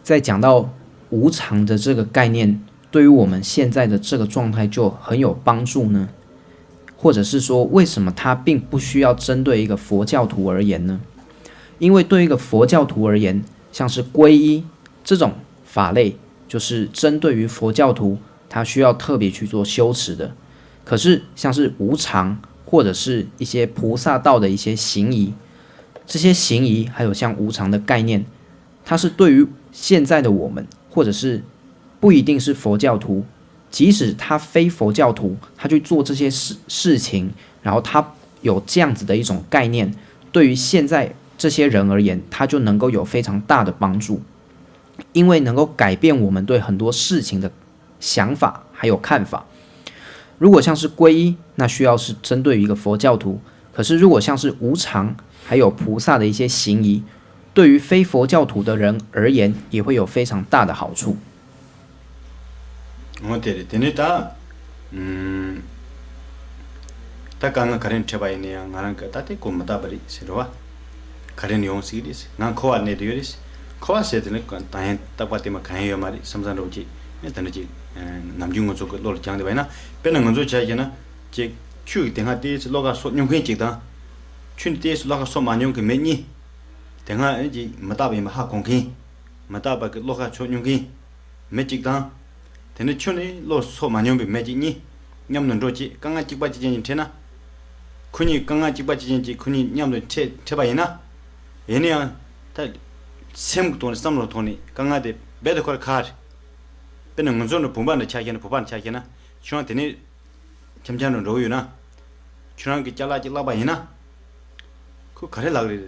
在讲到无常的这个概念，对于我们现在的这个状态就很有帮助呢？或者是说，为什么它并不需要针对一个佛教徒而言呢？因为对一个佛教徒而言，像是皈依这种法类，就是针对于佛教徒，他需要特别去做修持的。可是像是无常，或者是一些菩萨道的一些行仪，这些行仪还有像无常的概念，它是对于现在的我们，或者是不一定是佛教徒，即使他非佛教徒，他去做这些事事情，然后他有这样子的一种概念，对于现在这些人而言，他就能够有非常大的帮助，因为能够改变我们对很多事情的想法还有看法。如果像是皈依，那需要是针对于一个佛教徒，可是如果像是无常，还有菩萨的一些行仪，对于非佛教徒的人而言，也会有非常大的好处。 འོ་དེ་རེད། དེ་ནས་ད། ཨུམ། ད་དཀའ་ངལ་ག་རེ་འཕྲད་པ་ཡིན་ན་ཡང་ང་རང་གི་ད་དེ་ཁོ་མི་རྟག་པ་རེད་ཟེར་རོ་བ། ག་རེ་ནས་ཡོང་སྲིད་རེད། ང་འཁོར་བ་གནས་དུ་ཡོད་རེད། འཁོར་བ་ཟེར་དེ་ནི་ད་ཡང་རྟག་པ་དེ་མ་གང་ཡང་ཡོད་མ་རེད་བསམ་བསམ་འདྲ་བོ་ཅིག་ཨེ་དེ་འདྲ་ཅིག་ཨེ་ནམ་རྒྱུན་ང་ཚོ་གི་བློ་ལ་སྦྱངས་བསྡད་པ་ཡིན་ན། དཔེར་ན་ང་ཚོ་བྱས་བྱས་ན་ཅིག་ཆུ་གི་དེ་སྔ་དེའི་ཚེ་གློག་ཁ་སོགས་མྱོང་མཁན་གཅིག་དང་། ཆུ་ནི་དེའི་ཚེ་གློག་ཁ་སོགས་མ་མྱོང་གི་མི་གཉིས། དེ་སྔ་ཨེ་ཅིག་མི་རྟག་པ་ཡིན་པ་ཧ་གོ་མཁན། མི་རྟག་པ་གི་གློག་ཁ་སོགས་མྱོང་མཁན། མི་གཅིག་དང་། དེ་ནས་ཆུ་ནི་གློག་སོགས་མ་མྱོང་བའི་མི་གཅིག་གཉིས་མཉམ་དུ་འགྲོ་བྱེད། དཀའ་ངལ་གཅིག་པ་གཅིག་རྐྱང་ཅིག་འཕྲད་ན། ཁོ་གཉིས་དཀའ་ངལ་གཅིག་པ་གཅིག་རྐྱང་ཅིག་ཁོ་གཉིས་མཉམ་དུ་འཕྲད་འཕྲད་པ་ཡིན་ན། ཡིན་ན་ཡང་ད་སེམས་ཀྱི་ཐོག་ནས་བསམ་བློའི་ཐོག་ནས་དཀའ་ངལ་དེ་རྦད་དེ་ཁོ་རང་ཁག་རེད། དཔེར་ན་ང་ཚོ་འདྲ་བུམ་པ་འདྲ་ཆ་བཞག་ན་བུམ་པ་འདྲ་ཆ་བཞག་ན་ཁྱོད་རང་དེ་ནས་འཆམ་འཆམ་འགྲོ་འགྲོ་གི་ཡོད་ན། ཁྱོད་རང་གི་ཅ་ལག་ཅིག་བརླག་པ་ཡིན་ན། ཁོས་ག་རེ་ལབ་རེད།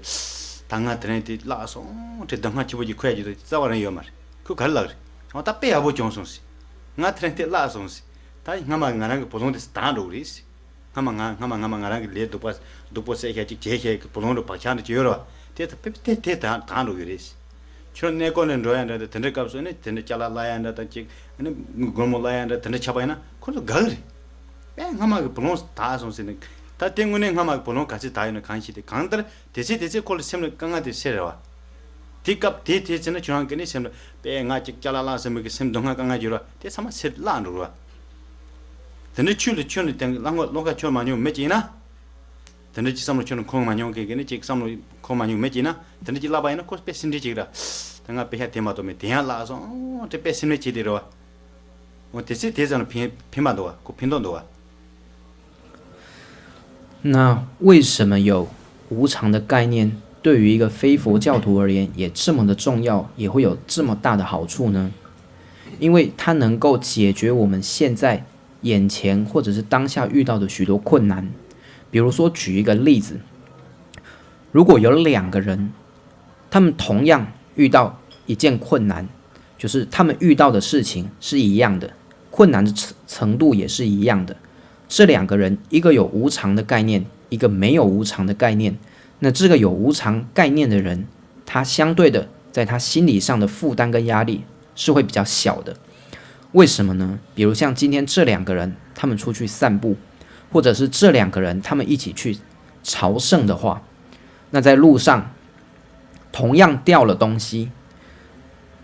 ད་ང་དེ་རིང་དེ་བརླག་སོང་དྲན། སྡུག་བསྔལ་ཆེན་པོ་ཅིག་ཁོ་ཡ་ཅིག་ད་རྩ་བ་རང་ཡོད་མ་རེད། ཁོས་ག་རེ་ལབ་རེད། འོ་ད་དཔེ་ཡག་པོ་བྱུང་སོང་ཟེར། ང་དེ་རིང་དེ་བརླག་སོང་ཟེར། ད་སྔ་མ་ང་རང་གི་བུ་ལོན་དེ་དྭངས་འགྲོ་གི་རེད་ཟེར། སྔ་མ་ང་སྔ་མ་སྔ་མ་ང་རང་གི་ལས་སྡུག་པ་སྡུག་པོ་བསད་བཞག་ཅིག་བྱས་བཞག་གི་བུ་ལོན་རུ་བག་ཆགས་འདྲ་ཅིག་ཡོད་རེད་བ། དེ་ད་དཔེ་དེ་དེ་དྭངས་དྭངས་འགྲོ་གི་རེད་ཟེར། ཁྱོད་གནས་སྐོར་ནས་འགྲོ་ཡ་འདྲ་དང་དེ་འདྲའི་སྐབས་སུ་ནི་དེ་འདྲ་ཅ་ལག་བརླག་ཡ་འདྲ་དང་ཅིག་ཨ་ནི་སྒོར་མོ་བརླག་ཡ་འདྲ་དེ་འདྲ་ཆགས་པ་ཡིན་ན་ཁོ་ཚོ་དགའ་གི་རེད། དཔེ་སྔ་མ་གི་བུ་ལོན་དག་སོང་ཟེར་ནས། ད་དེ་དངོས་གནས་སྔ་མ་གི་བུ་ལོན་ག་ཚད་དག་ཡོད་ན་གང་ཞིག་དེ་གང་ལྟར་དེ་ཚེ་དེ་ཚེ་ཁོ་ལ་སེམས་ལ་དཀའ་ངལ་དེ་སེལ་རེད་བ། དེ་སྐབས་དེ་དེ་ཚེ་ན་ཁྱོད་རང་གི་ནི་སེམས་ལ་དཔེ་ང་ཅིག་ཅ་ལག་བརླག་ཟེར་མི་གི་སེམས་སྡུག་བསྔལ་དཀའ་ངལ་གྱུར་བ་དེ་ཚང་མ་སེལ་བརླག་འགྲོ་རེད་བ། དེ་འདྲ་ཆུ་ལ་ཆུ་ནི་དེང་གི་གླང་གོ་གློག་ཁ་ཆོར་མ་མྱོང་མི་ཅིག་ཡིན་ན། དེ་འདྲ་ཅིག་བསམ་བློ་ཁྱོད་ནི་འཁོར་མ་མྱོང་མཁན་གི་ནི་ཅིག་བསམ་བློ་འཁོར་མ་མྱོང་མི་ཅིག་ཡིན་ན་དེ་འདྲ་ཅིག་བརླག་པ་ཡིན་ན་ཁོ་དཔེ་སེམས་ཁྲལ་ཅིག་ར། ད་ང་དཔེ་ཤ་དེ་མ་གཏོགས་མེད་དེ་ཡང་བརླག་སོང་དེ་དཔེ་སེམས་ཁྲལ་བྱེད་དེ་རེད་བ། འོ་དེ་ཚེ་དེ་ཙམ་ལ་ཕན་ཕན་པ་འདུག་བ། ཁོ་ཕན་ཐོགས་འདུག་བ། 那为什么有无常的概念对于一个非佛教徒而言也这么的重要，也会有这么大的好处呢？因为它能够解决我们现在、眼前或者是当下遇到的许多困难。比如说，举一个例子，如果有两个人，他们同样遇到一件困难，就是他们遇到的事情是一样的，困难的程程度也是一样的。这两个人，一个有无常的概念，一个没有无常的概念。那这个有无常概念的人，他相对的在他心理上的负担跟压力是会比较小的。为什么呢？比如像今天这两个人，他们出去散步，或者是这两个人他们一起去朝圣的话，那在路上同样掉了东西，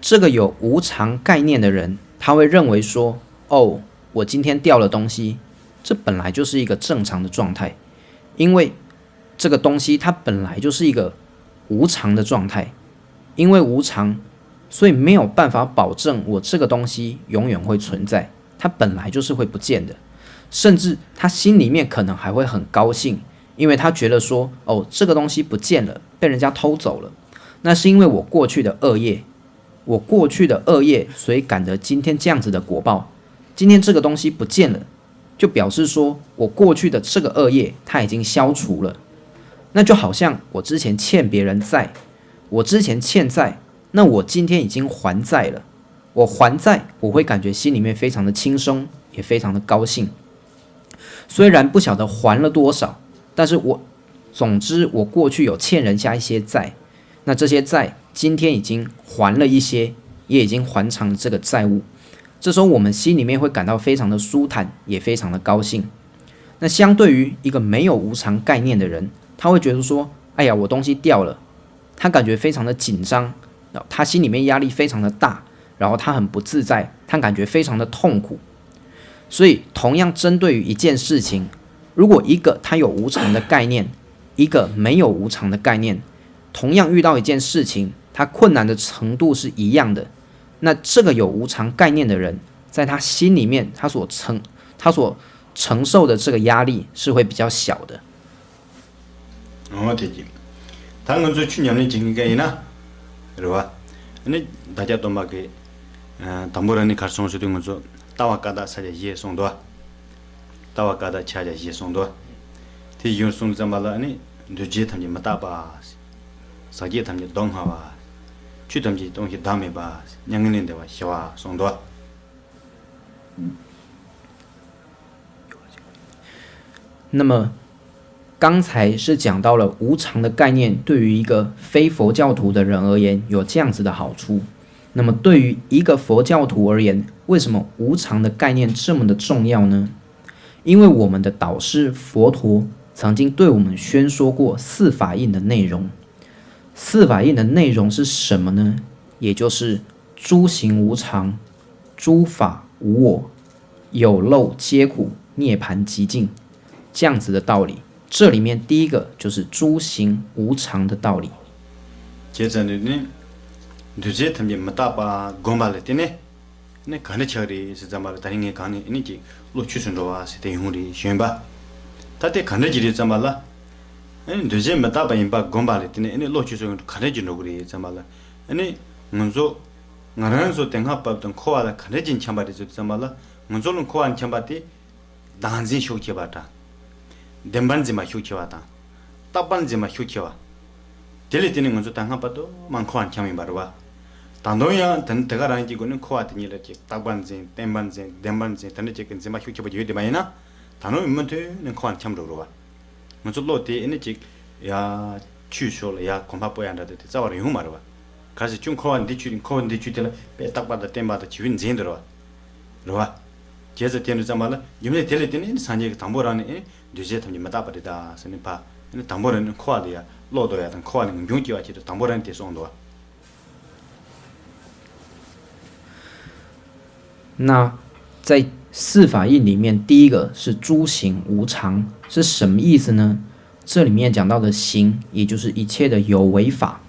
这个有无常概念的人，他会认为说，哦，我今天掉了东西，这本来就是一个正常的状态，因为这个东西它本来就是一个无常的状态，因为无常，所以没有办法保证我这个东西永远会存在，它本来就是会不见的。甚至他心里面可能还会很高兴，因为他觉得说，哦，这个东西不见了，被人家偷走了，那是因为我过去的恶业，我过去的恶业，所以感得今天这样子的果报。今天这个东西不见了，就表示说我过去的这个恶业它已经消除了。那就好像我之前欠别人债，我之前欠债，那我今天已经还债了。我还债，我会感觉心里面非常的轻松，也非常的高兴。虽然不晓得还了多少，但是我，总之我过去有欠人家一些债，那这些债今天已经还了一些，也已经还偿了这个债务。这时候我们心里面会感到非常的舒坦，也非常的高兴。那相对于一个没有无常概念的人，他会觉得说，哎呀，我东西掉了，他感觉非常的紧张，他心里面压力非常的大，然后他很不自在，他感觉非常的痛苦。所以，同样针对于一件事情，如果一个他有无常的概念，一个没有无常的概念，同样遇到一件事情，它困难的程度是一样的，那这个有无常概念的人，在他心里面，他所承他所承受的这个压力是会比较小的。 འོ་དེ་ཅི། ད་ང་ཚོ་ཆོས་ཉམས་ལེན་བྱེད་མཁན་ཡིན་ན། རེད་བ། ཨ་ནི་བདག་ཅག་སྟོན་པ་གི། ཨ། དང་པོ་ར་ནི་གར་སོང་ཟེར་དུས་ང་ཚོ་ལྟ་བ་བཀའ་རྟགས་ཕྱག་རྒྱ་བཞི་གསུངས་འདུག་ལྟ་བ་བཀའ་རྟགས་ཕྱག་རྒྱ་བཞི་གསུངས་འདུག་དེ་ཡོན་གསུངས་ཙམ་པ་ལ་ཨ་ནི་འདུས་བྱས་ཐམས་ཅད་མི་རྟག་པ། ཟག་བཅས་ཐམས་ཅད་སྡུག་བསྔལ་བ། ཆོས་ཐམས་ཅད་སྟོང་ཞིང་བདག་མེད་པ། མྱ་ངན་ལས་འདས་པ་ཞི་བ་གསུངས་འདུག 那么，刚才是讲到了无常的概念对于一个非佛教徒的人而言有这样子的好处。那么对于一个佛教徒而言，为什么无常的概念这么的重要呢？因为我们的导师佛陀曾经对我们宣说过四法印的内容。四法印的内容是什么呢？也就是诸行无常，诸法无我，有漏皆苦，涅槃寂静，这样子的道理。这里面第一个就是诸行无常的道理。 བྱས་ཙང་ནས་ནི། འདུས་བྱས་ཐམས་ཅད་མི་རྟག་པ་བསྒོམ་པ་ལ་བརྟེན་ནས། ནི་ག་འདྲ་ཆགས་རེད་ཟེར་ཙམ་པ་ལ། ད་རིང་ངས་གང་ནས་ནི་ཅིག་བློ་ཆོས་སུ་འགྲོ་བ་ཟེར་དེ་ཡོང་རེད་ཞུས་པ། ད་དེ་ག་འདྲ་ཅིག་རེད་ཙམ་པ་ལ། ཨ་ནི་འདུས་བྱས་མི་རྟག་པ་ཡིན་པ་བསྒོམ་པ་ལ་བརྟེན་ནས་ཨ་ནི་བློ་ཆོས་སུ་ག་འདྲ་ཅིག་འགྲོ་གི་རེད་ཙམ་པ་ལ། ཨ་ནི་ང་ཚོ་ང་རང་ཚོ་དེ་སྔ་བར་དུ་འཁོར་བ་ལ་ག་འདྲ་ཅིག་འཁྱམས་པ་རེད་ཟེར་ཙམ་པ་ལ། ང་ཚོ་ལ་འཁོར་བ་འཁྱམས་པ་དེ། བདག་འཛིན་ཤུགས་ཆེ་བ་དང་། བདེན་པར་འཛིན་པ་ཤུགས་ཆེ་བ་དང་། རྟག་པར་འཛིན་པ་ཤུགས་ཆེ་བ། དེ་ལས་བརྟེན་ནས་ང་ཚོ་ད་སྔ་བར་དུ་མ་འཁོར་བར་འཁྱམས་ཡིན་པ་རེད་བ། ད་དུང་ཡང་དེ་དེ་ག་རང་གི་སྒོ་ནས་འཁོར་བ་དེ་ཉིད་ལ་ཅིག་རྟག་པར་འཛིན། བརྟན་པར་འཛིན། བདེན་པར་འཛིན། དེ་འདྲ་ཅིག་གི་འཛིན་པ་ཤུགས་ཆེ་བ་ཡོད་བསྡད་པ་ཡིན་ན། ད་དུང་མུ་མཐུད་ནས་འཁོར་བར་འཁྱམས་འགྲོ་རེད་བ། ང་ཚོ་བློ་དེ་ཨེ་ནི་ཅིག་ཡ། ཆོས་ཕྱོགས་ལ་ཡ་གོམ་པ་སྤོ་ཡ་འདྲ་དེ་དེ་རྩ་བ་རུ་ཡོང་མ་རེད་བ། གལ་སྲིད་ཁྱོད་འཁོར་བ་འདི་ཆོས་འཁོར་བ་འདི་ཆོས་དེ་ལ་དཔེ་རྟག་པ་དང་བརྟན་པ་དང་ཇི་བཞིན་འཛིན་འདུག་རེད་བ། རེད་བ། བྱས་ཙང་དེ་འདྲ་ཙམ་པ་ལ་རྒྱུ་མཚན་དེ་ལས་བརྟེན་ནས་སངས་རྒྱས་ཀྱིས་དང་པོ་རང་ནས་ཨེ་འདུས་བྱས་ཐམས་ཅད་མི་རྟག་པ་རེད་ད་ཟེར་ནས་ཕ། ཨེ་ནི་དང་པོ་རང་ནས་འཁོར་བ་ལ་ཡ་བློ་ལྡོག་ཡ་དང་འཁོར་བ་ལས་ངེས་འབྱུང་སྐྱེ་བ་ཆེད་དུ་དང་པོ་རང་ནས་དེ་གསུངས་འདུག་བ། 那在四法印里面，第一个是诸行无常，是什么意思呢？这里面讲到的行，也就是一切的有为法。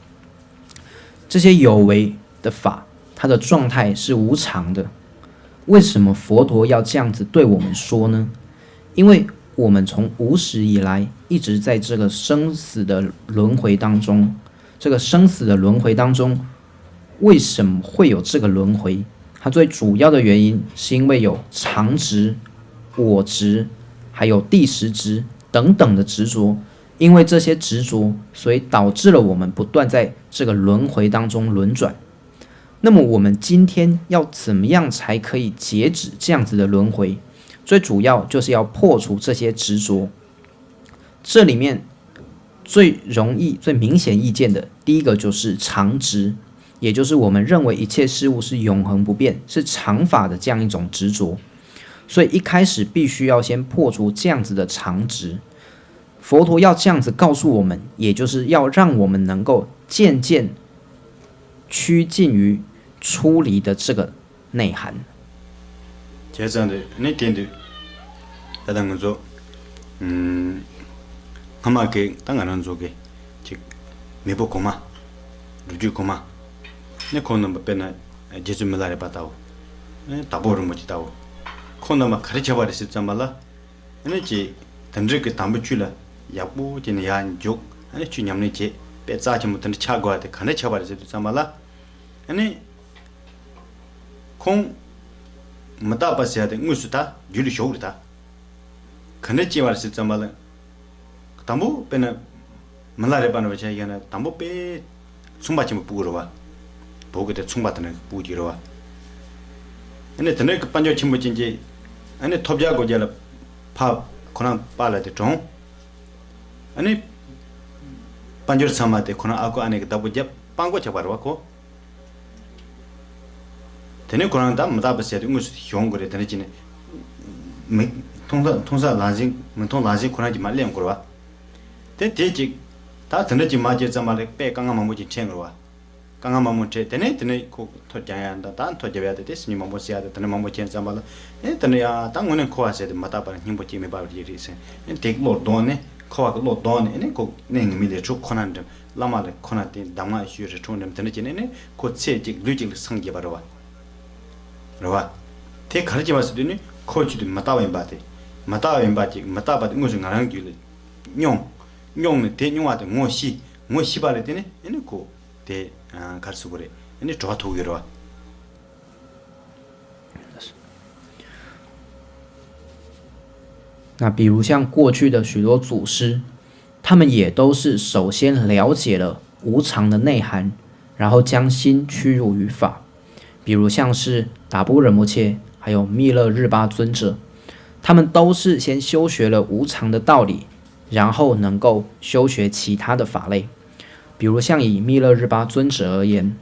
这些有为的法，它的状态是无常的。为什么佛陀要这样子对我们说呢？因为我们从无始以来一直在这个生死的轮回当中，这个生死的轮回当中，为什么会有这个轮回？它最主要的原因是因为有常执、我执，还有第十执等等的执着。因为这些执着，所以导致了我们不断在这个轮回当中轮转。那么我们今天要怎么样才可以截止这样子的轮回？最主要就是要破除这些执着。这里面最容易、最明显易见的，第一个就是常执，也就是我们认为一切事物是永恒不变、是常法的这样一种执着。所以一开始必须要先破除这样子的常执。佛陀要这样子告诉我们，也就是要让我们能够渐渐趋近于出离的这个内涵。 བྱས་ཙང་དུས་ནི་དེ་དུས། ད་ལྟ་ང་ཚོ། ཨུམ། སྔ་མ་གི་ད་ང་རང་ཚོ་གི་ཅིག་མེས་པོ་གོང་མ། སྒྲུབ་བརྒྱུད་གོང་མ། ནི་ཁོང་རྣམ་པ་དཔེར་ན་རྗེ་བཙུན་མི་ལ་རས་པ་ལྟ་བུ། ཨེ་དྭགས་པོ་རིན་པོ་ཆེ་ལྟ་བུ། ཁོང་རྣམ་པ་ག་རེ་བྱས་པ་རེད་ཟེར་ཙམ་པ་ལ། ཨ་ནི་ཅིག་དེ་འདྲ་གི་དམ་པའི་ཆོས་ལ་ཡག་པོ་བྱས་ནས་ཡར་འཇུག་ཨ་ནི་ཆོས་ཉམས་ལེན་བྱེད་དཔེ་རྩ་ཆེན་པོ་དེ་འདྲ་ཆགས་དགོས་པ་དེ་ག་འདྲ་ཆགས་པ་རེད་ཟེར་དུས་ཙམ་པ་ལ། ཨ་ནི། ཁོང་། མི་རྟག་པ་ཟེར་ཡ་དེ་དངོས་སུ་ད་རྒྱུད་ལ་ཞུགས་རེད་ད། ག་འདྲ་སྐྱེ་བ་རེད་ཟེར་ཙམ་པ་ལ། དང་པོ་དཔེར་ན། མི་ལ་རས་པ་འདྲ་བ་བྱས་ཡིན་ན་དང་པོ་དཔེ། མཚུངས་པ་ཆེན་པོ་སྤུ་གུ་རེད་བ། བོད་ཀྱི་དེ་མཚུངས་པ་དེ་འདྲ་གི་སྤུ་གུ་ཅིག་རེད་བ། ཨ་ནི་དེ་འདྲ་གི་དཔལ་འབྱོར་ཆེན་པོ་ཅན་གྱི། ཨ་ནི་ཐོབ་རྒྱག་དགོས་རྒྱག་ལ། ཕ། ཁོ་རང་པཱ་ལགས་དེ་གྲོངས། ཨ་ནི། དཔལ་འབྱོར་ཚང་མ་དེ་ཁོ་རང་ཨ་ཁུ་ཨ་ནེ་གི་བདག་པོ་རྒྱབ་དཔང་པོ་ཆགས་པ་རེད་བ་ཁོ། དེ་ནས་ཁོ་རང་ད་མི་རྟག་པ་ཟེར་དུས་དངོས་སུ་ཤོང་དགོས་རེད། དེ་འདྲ་བྱས་ནས་མི་མཐོང་ས་མཐོང་ས་ལག་ཟིན་མི་མཐོང་ལག་ཟིན་ཁོ་རང་གིས་མར་གླན་དགོས་རེད་བ། དེ་དེ་ཅིག་ད་དེ་འདྲ་ཅིག་མ་བྱས་ཙམ་པ་ལ་དཔེ་དཀའ་ངལ་མང་པོ་ཅིག་འཕྲད་དགོས་རེད་བ། དཀའ་ངལ་མང་པོ་འཕྲད། དེ་ནས་དེ་ནས་ཁོ་ཐོ་རྒྱག་ཡ་ད་ད་ཐོ་རྒྱབ་ཡ་ད་དེ་སེམས་ཉིད་མང་པོ་ཟེར་ཡ་ད་དེ་འདྲ་མང་པོ་བྱས་ཙམ་པ་ལ་ཨེ་དེ་འདྲ་ཡ་ད་དངོས་གནས་འཁོར་བ་ཟེར་དེ་མི་རྟག་པ་ལ་སྙིང་པོ་གཅིག་མེད་པ་ཅིག་རེད་ཟེར། ཨེ་དེ་བློ་ལྡོག་ནས་འཁོར་བ་གི་བློ་ལྡོག་ནས་ཨེ་ནས་ཁོ་གནས་ངེས་མེད་ལས་འཕྲོ་ཁོ་ན་འགྲིམ། བླ་མ་ལ་ཁོ་ན་བསྟེན། གདམས་ངག་ཞུས་རི་ཁྲོད་འགྲིམ། དེ་འདྲ་བྱས་ནས་ནི་ཁོ་ཚེ་གཅིག་ལུས་གཅིག་ལ་སངས་རྒྱས་པ་རེད་བ། རེད་བ། དེ་ག་རེ་བྱས་པ་ཟེར་དུས་ནི་ཁོ་ཆེད་དུ་མི་རྟག་པ་ཡིན་པ་དེ། མི་རྟག་པ་ཡིན་པ་ཅིག་མི་རྟག་པ་དེ་དངོས་སུ་ང་རང་རྒྱུད་ལ་མྱོང་། མྱོང་ནས་དེ་མྱོང་བ་དེ་ངོ་ཤེས། ངོ་ཤེས་པ་ལས་དེ་ནི་ཨེ་ནི་ཁོ་དེ་ག་རེ་ཟེར་དགོས་རེད། ཨེ་ནི་གྲོལ་བ་ཐོབ་ཡོད་རེད་བ། 那比如像过去的许多祖师，他们也都是首先了解了无常的内涵，然后将心屈入于法。比如像是达波仁波切，还有密勒日巴尊者，他们都是先修学了无常的道理，然后能够修学其他的法类。比如像以密勒日巴尊者而言，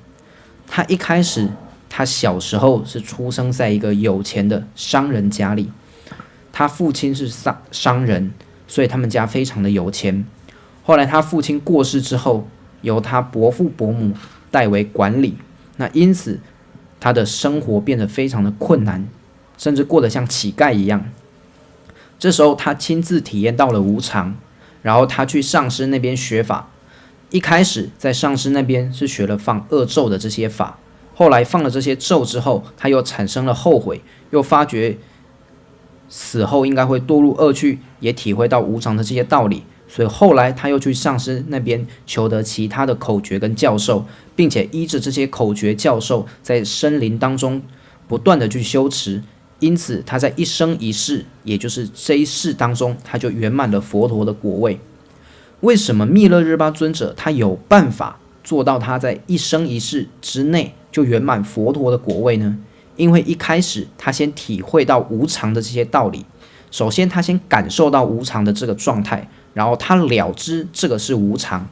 他一开始他小时候是出生在一个有钱的商人家里，他父亲是商商人，所以他们家非常的有钱。后来他父亲过世之后，由他伯父伯母代为管理，那因此他的生活变得非常的困难，甚至过得像乞丐一样。这时候他亲自体验到了无常，然后他去上师那边学法。一开始在上师那边是学了放恶咒的这些法，后来放了这些咒之后，他又产生了后悔，又发觉死后应该会堕入恶趣，也体会到无常的这些道理。所以后来他又去上师那边求得其他的口诀跟教授，并且依着这些口诀教授在生灵当中不断的去修持，因此他在一生一世，也就是这一世当中，他就圆满了佛陀的果位。为什么密勒日巴尊者他有办法做到他在一生一世之内就圆满佛陀的果位呢？因为一开始他先体会到无常的这些道理，首先他先感受到无常的这个状态，然后他了知这个是无常。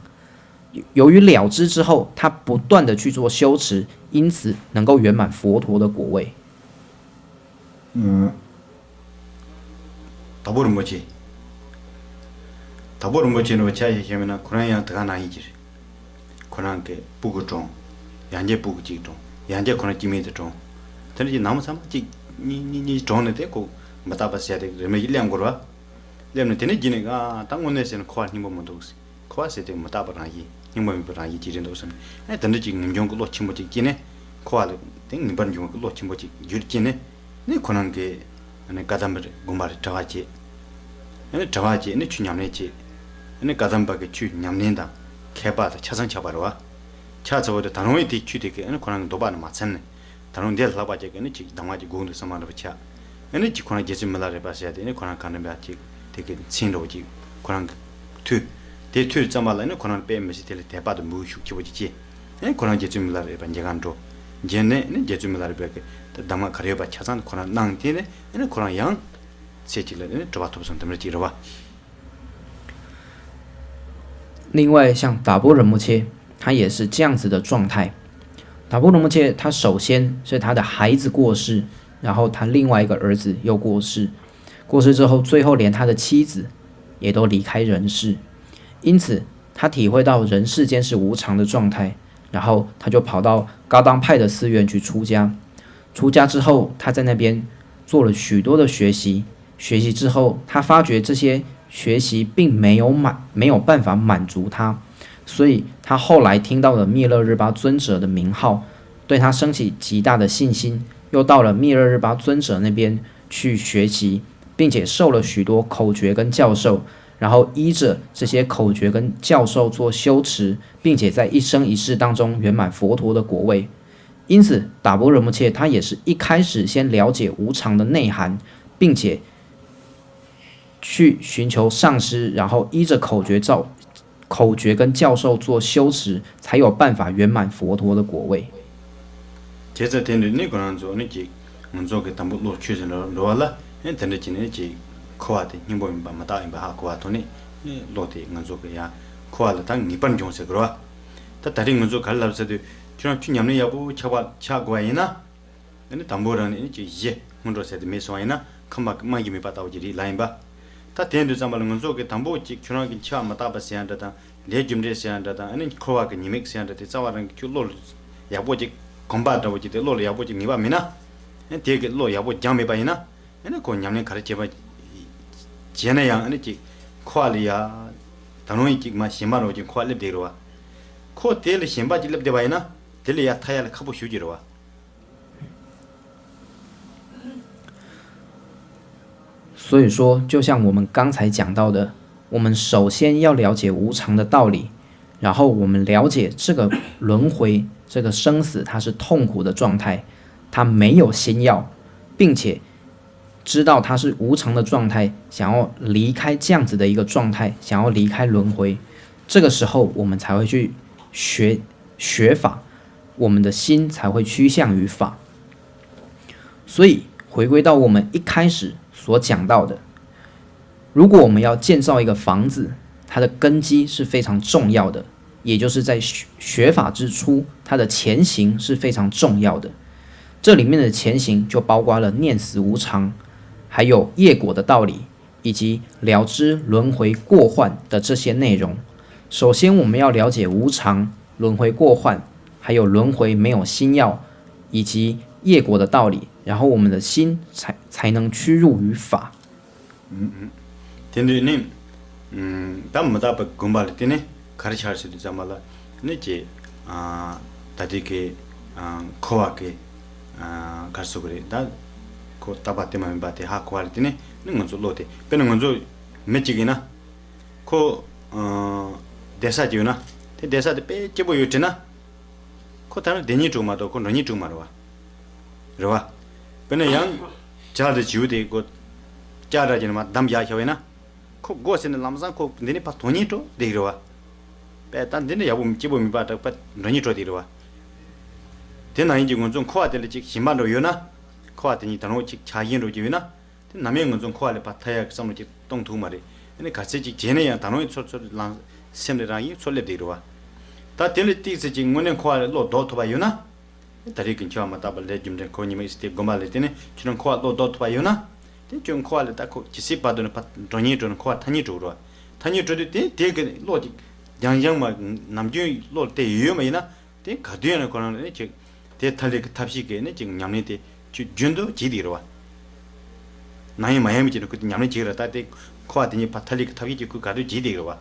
由于了知之后，他不断的去做修持，因此能够圆满佛陀的果位。 ཨུམ། དྭགས་པོ་རིན་པོ་ཆེ། དྭགས་པོ་རིན་པོ་ཆེ་ནི་ཆ་ཞིག་བཤད་མིན་ན་ཁོ་རང་ཡང་དེ་ག་ནང་བཞིན་གྱི་རེད། ཁོ་རང་གི་སྤུ་གུ་གྲོངས། ཡང་བསྐྱར་སྤུ་གུ་གཅིག་གྲོངས། ཡང་བསྐྱར་ཁོ་རང་སྐྱེ་དམན་དེ་གྲོངས། དེ་འདྲ་ཅིག་ནང་མི་ཚང་མ་གཅིག་གཉིས་གཉིས་གཉིས་གྲོངས་ནས་དེ་ཁོ་མི་རྟག་པ་ཟེར་དེ་རེ་མོས་ཀྱིས་གླེང་དགོས་རེད་བ། སླེབས་ནས་དེ་ནས་རྗེས་ནས་ཨ་ད་དངོས་གནས་ཟེར་ན་འཁོར་བ་སྙིང་པོ་མི་འདུག་ཟེར། འཁོར་བ་ཟེར་དེ་མི་རྟག་པ་རང་བཞིན་སྙིང་པོ་མེད་པ་རང་བཞིན་ཅིག་རེད་འདུག་བསམ་ནས་ཨ་དེ་འདྲ་ཅིག་ངེས་འབྱུང་གི་བློ་ཆེན་པོ་ཅིག་སྐྱེས་ནས་འཁོར་བ་ལ་དེ་ངེས་པར་འབྱུང་བའི་བློ་ཆེན་པོ་ཅིག་འགྱུར་སྐྱེས་ནས་ནི་ཁོ་རང་གི་ཨ་ནི་བཀའ་གདམས་པ་རེད་དགོན་པ་རེད་གྲྭ་པ་བྱས། ཨ་ནི་གྲྭ་པ་བྱས་ནི་ཆོས་ཉམས་ལེན་བྱས། ཨ་ནི་བཀའ་གདམས་པ་གི་ཆོས་ཉམས་ལེན་དང་མཁས་པ་དང་ཆ་ཚང་ཆགས་པ་རེད་བ། ཆགས་ཚར་བ་དེ་ད་རུང་ཡང་དེ་ཆོས་དེ་གི་ཨ་ནི་ཁོ་རང་གི་འདོད་པ་ནི་མ་ཚིམ་ནས། ད་རུང་འདིར་ལྷག་པ་ཅིག་གིས་ནི་ཅིག་གདམས་ངག་ཅིག་དགོས་འདུག་བསམ་པ་འདྲ་པོ་ཆགས། ཨ་ནི་ཅིག་ཁོ་རང་རྗེ་བཙུན་མི་ལ་རས་པ་ཟེར་ཡ་དེ་ནི་ཁོ་རང་ག་འདྲ་འབའ་ཅིག་དེ་གི་མཚན་འདྲ་པོ་ཅིག་ཁོ་རང་གི་ཐོས། དེ་ཐོས་ཙམ་པ་ལ་ནི་ཁོ་རང་དཔེ་མི་སྲིད་དེ་ལ་དད་པ་དང་མོས་གུས་ཤུགས་ཆེ་པོ་ཅིག་སྐྱེས། ཨ་ནི་ཁོ་རང་རྗེ་བཙུན་མི་ལ་རས་པ་མཇལ་ཁ་འགྲོ། མཇལ་ནས་ནི་རྗེ་བཙུན་མི་ལ་རས་པ་གི་གདམས་ངག་ག་རེ་ཡོད་པ་ཆ་ཚང་ཁོ་རང་གནང་དེ་ནི་ཨ་ནི་ཁོ་རང་ཡང་ཚེ་གཅིག་ལ་ནི་གྲུབ་པ་ཐོབ་སོང་དེ་འདྲ་ཅིག་རེད་བ། 另外，像达波仁波切，他也是这样子的状态。达波仁波切，他首先是他的孩子过世，然后他另外一个儿子又过世，过世之后，最后连他的妻子也都离开人世，因此他体会到人世间是无常的状态，然后他就跑到高当派的寺院去出家。出家之后，他在那边做了许多的学习，学习之后，他发觉这些学习并没有满，没有办法满足他，所以他后来听到了密勒日巴尊者的名号，对他升起极大的信心，又到了密勒日巴尊者那边去学习，并且受了许多口诀跟教授，然后依着这些口诀跟教授做修持，并且在一生一世当中圆满佛陀的果位。因此，达波仁波切他也是一开始先了解无常的内涵，并且去寻求上师，然后依着口诀照、口诀跟教授做修持，才有办法圆满佛陀的果位。 བྱས་ཙང་དེ་འདྲ་ནི་ཁོ་རང་ཚོ་ནི་ཅིག་ང་ཚོ་གི་དང་པོ་བློ་ཆོས་ཟིན་འགྲོ་བ་ལ་ཨེ་དེ་འདྲ་ཅིག་ནི་ཅིག་འཁོར་བ་དེ་སྙིང་པོ་ཡིན་པ་མི་རྟག་ཡིན་པ་ཧ་གོ་བ་ཐོག་ནས་ནི་བློ་དེ་ང་ཚོ་གི་ཡང་འཁོར་བ་ལ་ད་ངེས་པར་འབྱུང་ཟེར་དགོས་རེད་བ། ད་ད་རེས་ང་ཚོ་ག་རེ་ལབ་ཟེར་དུས་ཁྱོད་རང་ཆོས་ཉམས་ལེན་ཡག་པོ་ཆགས་པ་ཆགས་དགོས་པ་ཡིན་ན། ཨ་ནི་དང་པོ་རང་ནས་ཨ་ནི་ཅིག་གཞི་སྔོན་འགྲོ་ཟེར་དེ་མེད་སོང་བ་ཡིན་ན་ཁམས་པ་གི་རྨང་གཞི་མེད་པ་ལྟ་བུ་ཅིག་རེད་ལབ་ཡིན་པ། ད་དེ་འདྲ་ཙམ་པ་ལ་ང་ཚོ་གི་དང་པོ་ཅིག་ཁྱོད་རང་གི་འཆི་བ་མི་རྟག་པ་ཟེར་ཡ་འདྲ་དང་ལས་རྒྱུ་འབྲས་ཟེར་ཡ་འདྲ་དང་ཨ་ནི་འཁོར་བ་གི་ཉེས་དམིགས་ཟེར་ཡ་འདྲ་དེ་རྩ་བ་རང་གི་ཁྱོད་བློ་ལ་ཡག་པོ་ཅིག་གོམས་པ་འདྲ་བོ་ཅིག་དེ་བློ་ལ་ཡག་པོ་ཅིག་ངེས་པ་མེད་ན། ཨ་ནི་དེ་གི་བློ་ཡག་པོ་སྦྱངས་མེད་པ་ཡིན་ན། ཨ་ནི་ཁོ་ཉམས་ལེན་ག་རེ་བྱེད་པ་བྱས་ན་ཡང་ཨ་ནི་ཅིག་འཁོར་བ་ལ་ཡ་ད་རུང་ཡིན་ཅིག་མ་ཞེན་པ་འདྲ་བོ་ཅིག་འཁོར་བ་སླེབས་བསྡད་རེད་བ། ཁོ་དེ་ལ་ཞེན་པ་ཅིག་སླེབས་བསྡད་པ་ཡིན་ན་དེ་ལ་ཡ་ཐར་ཡ་ལ་ཁག་པོ་ཞེ་པོ་ཅིག་རེད་བ། 所以说，就像我们刚才讲到的，我们首先要了解无常的道理，然后我们了解这个轮回、这个生死，它是痛苦的状态，它没有仙药，并且知道它是无常的状态，想要离开这样子的一个状态，想要离开轮回，这个时候我们才会去学学法，我们的心才会趋向于法。所以回归到我们一开始所讲到的，如果我们要建造一个房子，它的根基是非常重要的，也就是在学学法之初，它的前行是非常重要的。这里面的前行就包括了念死无常，还有业果的道理，以及了知轮回过患的这些内容。首先，我们要了解无常、轮回过患，还有轮回没有心要，以及业果的道理，然后我们的心才才能趋入于法。 དེ་འདྲ་ནི། ད་མི་རྟག་པའི་དགོངས་པ་ལ་བརྟེན་ནས་ག་རེ་ཆགས་ཟེར་དུས་ཙམ་པ་ལ་ནི་ཀྱེ། ད་ལྟའི་གི་འཁོར་བ་གི་ག་རེ་ཟེར་དགོས་རེད། ད་ཁོ་རྟག་པ་དེ་མ་ཡིན་པ་དེ་ཧ་གོ་བ་ལ་བརྟེན་ནས་ནི་ང་ཚོ་བློ་དེ། དཔེར་ན་ང་ཚོ་མི་གཅིག་ཡིན་ན། ཁོ་བསྡད་ས་གཅིག་ཡོད་ན། དེ་བསྡད་ས་དེ་དཔེ་སྐྱིད་པོ་ཡོད་དྲན་ན། ཁོ་ད་ནི་བསྡད་སྙིང་བྲོ་མ་གཏོགས་ཁོ་འགྲོ་སྙིང་བྲོ་མ་རེད་བ། རེད་བ། དཔེར་ན་ཡང་། ཇ་དང་བྱིའུ་དེ་ཁོ་ཇ་ར་གྱིན་མ་འདམ་རྒྱག་བྱ་བས་ན། ཁོ་དགོས་ཟེར་ནས་ལམ་སང་ཁོ་འདི་ནས་ཕར་དོང་སྙིང་བྲོ་བསྡད་ཀྱི་རེད་བ། པས་ད་འདི་ནས་ཡག་པོ་སྐྱིད་པོ་མིན་པ་འདྲ་པ་འགྲོ་སྙིང་བྲོ་བསྡད་ཀྱི་རེད་བ། དེ་ནང་བཞིན་གྱི་ང་ཚོ་འཁོར་བ་དེ་ལ་ཅིག་ཞེན་པ་འདྲ་ཡོད་ན། འཁོར་བ་དེ་ཉིད་ད་རུང་ཅིག་ཆགས་ཞེན་འདྲ་ཅིག་ཡོད་ན། དེ་ནམ་ཡང་ང་ཚོ་འཁོར་བ་ལས་ཕར་ཐར་ཡག་གི་བསམ་བློ་ཅིག་གཏོང་ཐུབ་མ་རེད། ཨ་ནི་ག་ཚད་ཅིག་བྱས་ན་ཡང་ད་རུང་ཡང་ཚུར་ཚུར་ལངས་སེམས་ལས་རང་ཡིན་ཚུར་སླེབས་བསྡད་ཀྱི་རེད་བ། ད་དེ་ལས་ཏིག་ཙམ་ཅིག་དངོས་གནས་འཁོར་བ་ལས་བློ་ལྡོག་ཐུབ་པ་ཡོད་ན། ད་རེས་ཀྱི་འཆི་བ་མི་རྟག་པ་ལས་རྒྱུ་འབྲས་འཁོར་ཉི་མ་ཨི་སི་ཏེ་དགོངས་པ་ལས་བརྟེན་ནས་ཁྱོད་རང་འཁོར་བ་བློ་ལྡོག་ཐུབ་པ་ཡོད་ན། དེ་ཁྱོད་འཁོར་བ་ལས་ད་ཁོ་ཇི་སྲིད་བར་དུ་ནི་ཕར་འགྲོ་སྙིང་བྲོ་ནས་འཁོར་བ་ཐར་སྙིང་བྲོ་རོ། ཐར་སྙིང་བྲོ་དུས་དེ་དེ་གི་བློ་ཅིག་རྒྱང་རྒྱང་མ་ནམ་རྒྱུན་བློ་གཏད་ཡོད་ཡོད་མ་ཡིན་ན། དེ་ག་དུས་ཡང་ནི་ཁོ་རང་ནི་ཅིག་དེ་ཐར་ལེ་གི་ཐབས་ཤེས་ཀྱི་ནི་ཅིག་ཉམས་ལེན་དེ་ཁྱོད་རྒྱུན་དུ་བྱེད་བསྡད་ཀྱི་རེད་བ། ན་ཡང་མ་ཡང་མི་བྱེད་ནི་ཁོ་དེ་ཉམས་ལེན་བྱེད་ཀྱི་རེད། ད་དེ་འཁོར་བ་དེ་ཉིད་ཕར་ཐར་ལེ་གི་ཐབས་ཤེས་ཀྱི་ཁོས་ག་དུས་བྱེད་བསྡད་ཀྱི་རེད་བ།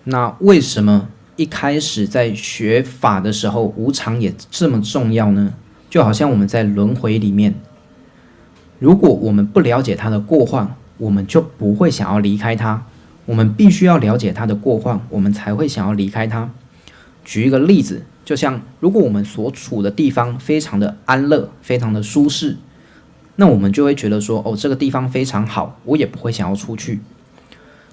那为什么一开始在学法的时候，无常也这么重要呢？就好像我们在轮回里面，如果我们不了解它的过患，我们就不会想要离开它。我们必须要了解它的过患，我们才会想要离开它。举一个例子，就像如果我们所处的地方非常的安乐，非常的舒适，那我们就会觉得说，哦，这个地方非常好，我也不会想要出去。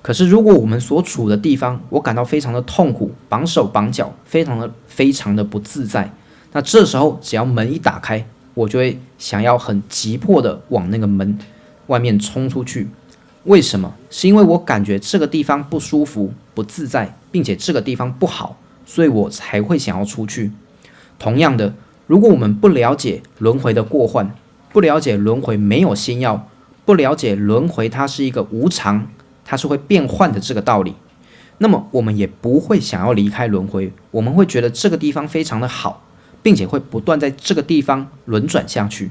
可是如果我们所处的地方，我感到非常的痛苦，绑手绑脚，非常的非常的不自在，那这时候只要门一打开，我就会想要很急迫的往那个门外面冲出去。为什么？是因为我感觉这个地方不舒服、不自在，并且这个地方不好，所以我才会想要出去。同样的，如果我们不了解轮回的过患，不了解轮回没有心要，不了解轮回它是一个无常，它是会变换的这个道理，那么我们也不会想要离开轮回，我们会觉得这个地方非常的好，并且会不断在这个地方轮转下去。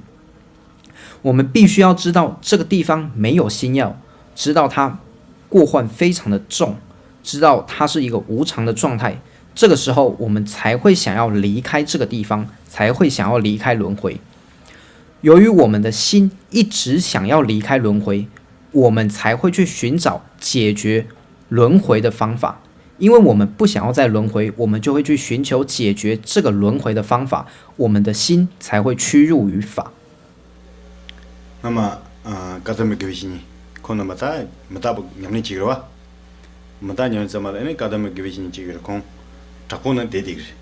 我们必须要知道这个地方没有心要，知道它过患非常的重，知道它是一个无常的状态，这个时候我们才会想要离开这个地方，才会想要离开轮回。由于我们的心一直想要离开轮回，我们才会去寻找解决轮回的方法。因为我们不想要再轮回，我们就会去寻求解决这个轮回的方法，我们的心才会趋入于法。 སྔ་མ། ཨ། བཀའ་གདམས་པའི་དགེ་བའི་བཤེས་གཉེན་ཁོང་རྣམ་པ་ད་མི་རྟག་པ་ཉམས་ལེན་བྱེད་ཀྱི་རེད་བ། མི་རྟག་ཉམས་ལེན་ཙམ་མ་ལ་ཨ་ནི་བཀའ་གདམས་པའི་དགེ་བའི་བཤེས་གཉེན་གཅིག་ཡོད་རེད། ཁོང་བྲག་ཕུག་ནང་བསྡད་བསྡད་ཀྱི་རེད།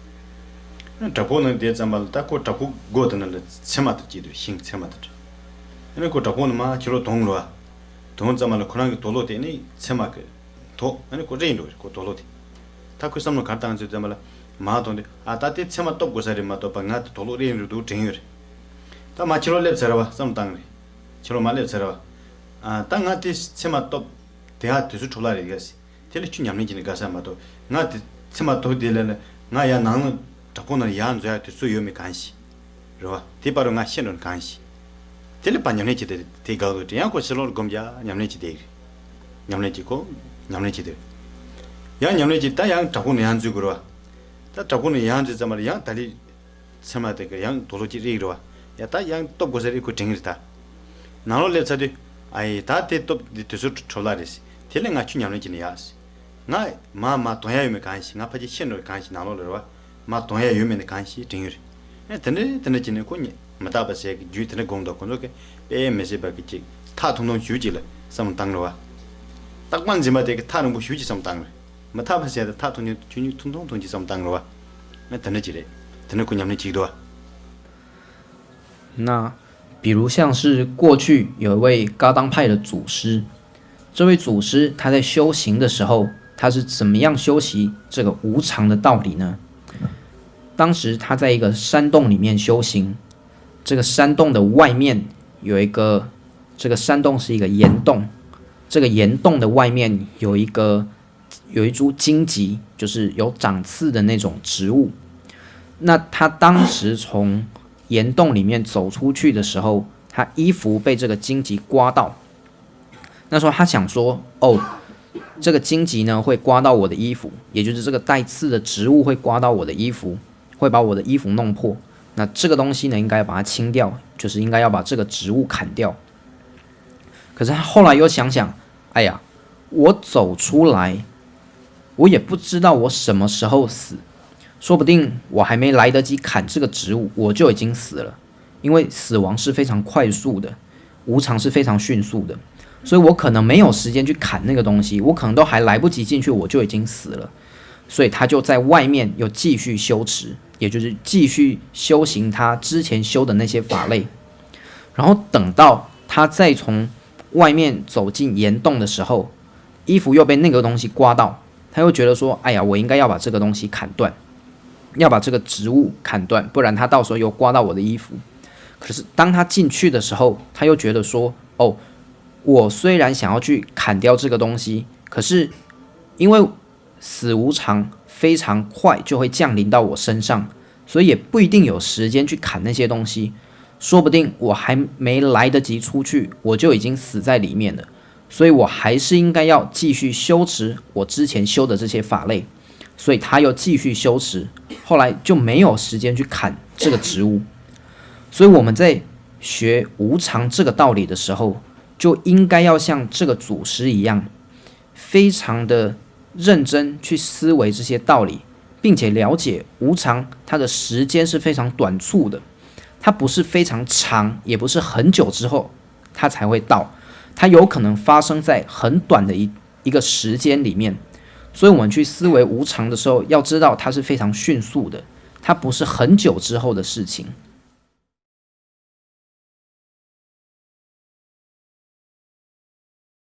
ཨ་ནི་བྲག་ཕུག་ནང་བསྡད་ཙམ་པ་ལ་ད་ཁོ་བྲག་ཕུག་སྒོ་དེ་ནང་ལ་ཚེར་མ་དང་བཅས་འདུག་ཤིང་ཚེར་མ་དང་འདྲ། ཨ་ནི་ཁོ་བྲག་ཕུག་ནང་མར་ཕྱི་ལོགས་དོང་རེད་བ། དོང་ཙམ་པ་ལ་ཁོ་རང་གི་དུག་ལོག་དེ་ནི་ཚེར་མ་གི་དོག་ཨ་ནི་ཁོ་རེད་འགྲོ་རེད། ཁོ་དུག་ལོག་དེ། ད་ཁོས་བསམ་བློ་ག་རེ་བཏང་ཟེར་ཙམ་པ་ལ། མར་དོང་དེ་ཨ་ད་དེ་ཚེར་མ་སྟོབ་དགོས་ས་རེད་མ་གཏོགས་པ་ང་དེ་དུག་ལོག་རེད་འགྲོ་འདུག་དྲན་ཡོད་རེད། ད་མར་ཕྱི་ལོགས་སླེབས་ཚར་བ་བསམ་བཏང་རེད། ཕྱི་ལོགས་མར་སླེབས་ཚར་བ། ཨ་ད་ང་དེ་ཚེར་མ་སྟོབ་དེ་ཨ་དུས་ཚོད་འཕྲོ་བརླག་རེད་ག་ཟེར། དེ་ལ་ཁྱོད་ཉམས་ལེན་བྱས་ནས་དགའ་ས་མ་གཏོགས་ང་དེ་ཚེར་མ་སྟོབ་དེ་ལ་ལ་ང་ཡར་ནང་ལ་བྲག་ཕུག་ནང་ལ་ཡར་འཛུལ་ཡག་དུས་ཚོད་ཡོད་མེད་གང་ཤེས། རེད་བ། དེ་བར་དུ་ང་ཤི་འགྲོ་ན་གང་ཤེས། དེ་ལ་ཕར་ཉམས་ལེན་བྱེད་དེ་དེ་དགའ་འདུག་དྲན་ཡང་ཁོ་ཕྱི་ལོགས་ལ་སྒོམ་རྒྱག་ཉམས་ལེན་བྱེད་དེ་རེད། ཉམས་ལེན་གྱི་ཁོ་ཉམས་ལེན་བྱེད་དེ། ཡང་ཉམས་ལེན་གྱི་ད་ཡང་བྲག་ཕུག་ནས་ཡང་འཛུལ་དགོས་རེད་བ། ད་བྲག་ཕུག་ནས་ཡང་འཛུལ་ཙམ་པ་ལ་ཡང་ད་ལི་ཚེར་མ་དེ་ག་ཡང་དུག་ལོག་ཅིག་རེག་རེད་བ། ཡ་ད་ཡང་སྟོབས་དགོས་ས་རེད་ཁོ་དྲན་གི་རེད་ད། ནང་ལོགས་སླེབས་ཚར་དུས་ཨ་ཡེ་ད་དེ་སྟོབས་འདི་དུས་ཚོད་འཕྲོ་བརླག་རེད། དེ་ལས་ང་ཁྱོད་ཉམས་ལེན་བྱེད་ནི་ཡག་ཟེར། ང་མ་མ་དོང་ཡ་ཡོད་མེད་གང་ཤེས། ང་ཕ་ཆེ་ཤེས་འགྲོ་གང་ཤེས། ནང་ལོགས་ལ་རེད་བ། མ་དོང་ཡ་ཡོད་མེད་ནི་གང་ཤེས་དྲན་ཡོད་རེད། ཨེ་དེ་འདྲ་དེ་འདྲ་བྱས་ནས་ཁོ་ཉེ་མི་རྟག་པ་ཟེར་གི་རྒྱུད་དེ་འདྲ་དགོངས་འདུག་ཁོ་ཚོ་གི་དཔེ་མི་སྲིད་པ་གི་ཅིག་ཐག་ཐུང་ཐུང་ཞུ་ཅིག་ལ་བསམ་བློ་བཏང་རེད་བ། རྟག་པར་འཛིན་པ་དེ་གི་ཐག་རིང་པོ་ཞུ་ཅིག་བསམ་བློ་བཏང་རེད། མི་རྟག་པ་ཟེར་ཏེ་ཐག་ཐུང་ཐུང་ཆུང་ཆུང་ཐུང་ཐུང་ཐུང་ཅིག་བསམ་བློ་བཏང་རེད་བ། ཨེ་དེ་འདྲ་ཅིག་རེད། དེ་འདྲ་ཁོ་ཉམས་ལེན་བྱེད་ཀྱི་འདུག་བ། 那比如像是过去有一位高当派的祖师，这位祖师他在修行的时候，他是怎么样修习这个无常的道理呢？当时他在一个山洞里面修行，这个山洞的外面有一个，这个山洞是一个岩洞，这个岩洞的外面有一个有一株荆棘，就是有长刺的那种植物。那他当时从岩洞里面走出去的时候，他衣服被这个荆棘刮到。那时候他想说，哦，这个荆棘呢会刮到我的衣服，也就是这个带刺的植物会刮到我的衣服，会把我的衣服弄破。那这个东西呢，应该要把它清掉，就是应该要把这个植物砍掉。可是他后来又想想，哎呀，我走出来，我也不知道我什么时候死，说不定我还没来得及砍这个植物，我就已经死了。因为死亡是非常快速的，无常是非常迅速的，所以我可能没有时间去砍那个东西，我可能都还来不及进去，我就已经死了。所以他就在外面又继续修持，也就是继续修行他之前修的那些法类。然后等到他再从外面走进岩洞的时候，衣服又被那个东西刮到，他又觉得说：“哎呀，我应该要把这个东西砍断，要把这个植物砍断，不然它到时候又刮到我的衣服。”可是当他进去的时候，他又觉得说：“哦，我虽然想要去砍掉这个东西，可是因为死无常，非常快就会降临到我身上，所以也不一定有时间去砍那些东西。说不定我还没来得及出去，我就已经死在里面了。所以我还是应该要继续修持我之前修的这些法类。”所以他又继续修持，后来就没有时间去砍这个植物。所以我们在学无常这个道理的时候，就应该要像这个祖师一样，非常的认真去思维这些道理，并且了解无常它的时间是非常短促的，它不是非常长，也不是很久之后它才会到，它有可能发生在很短的一一个时间里面。所以我们去思维无常的时候，要知道它是非常迅速的，它不是很久之后的事情。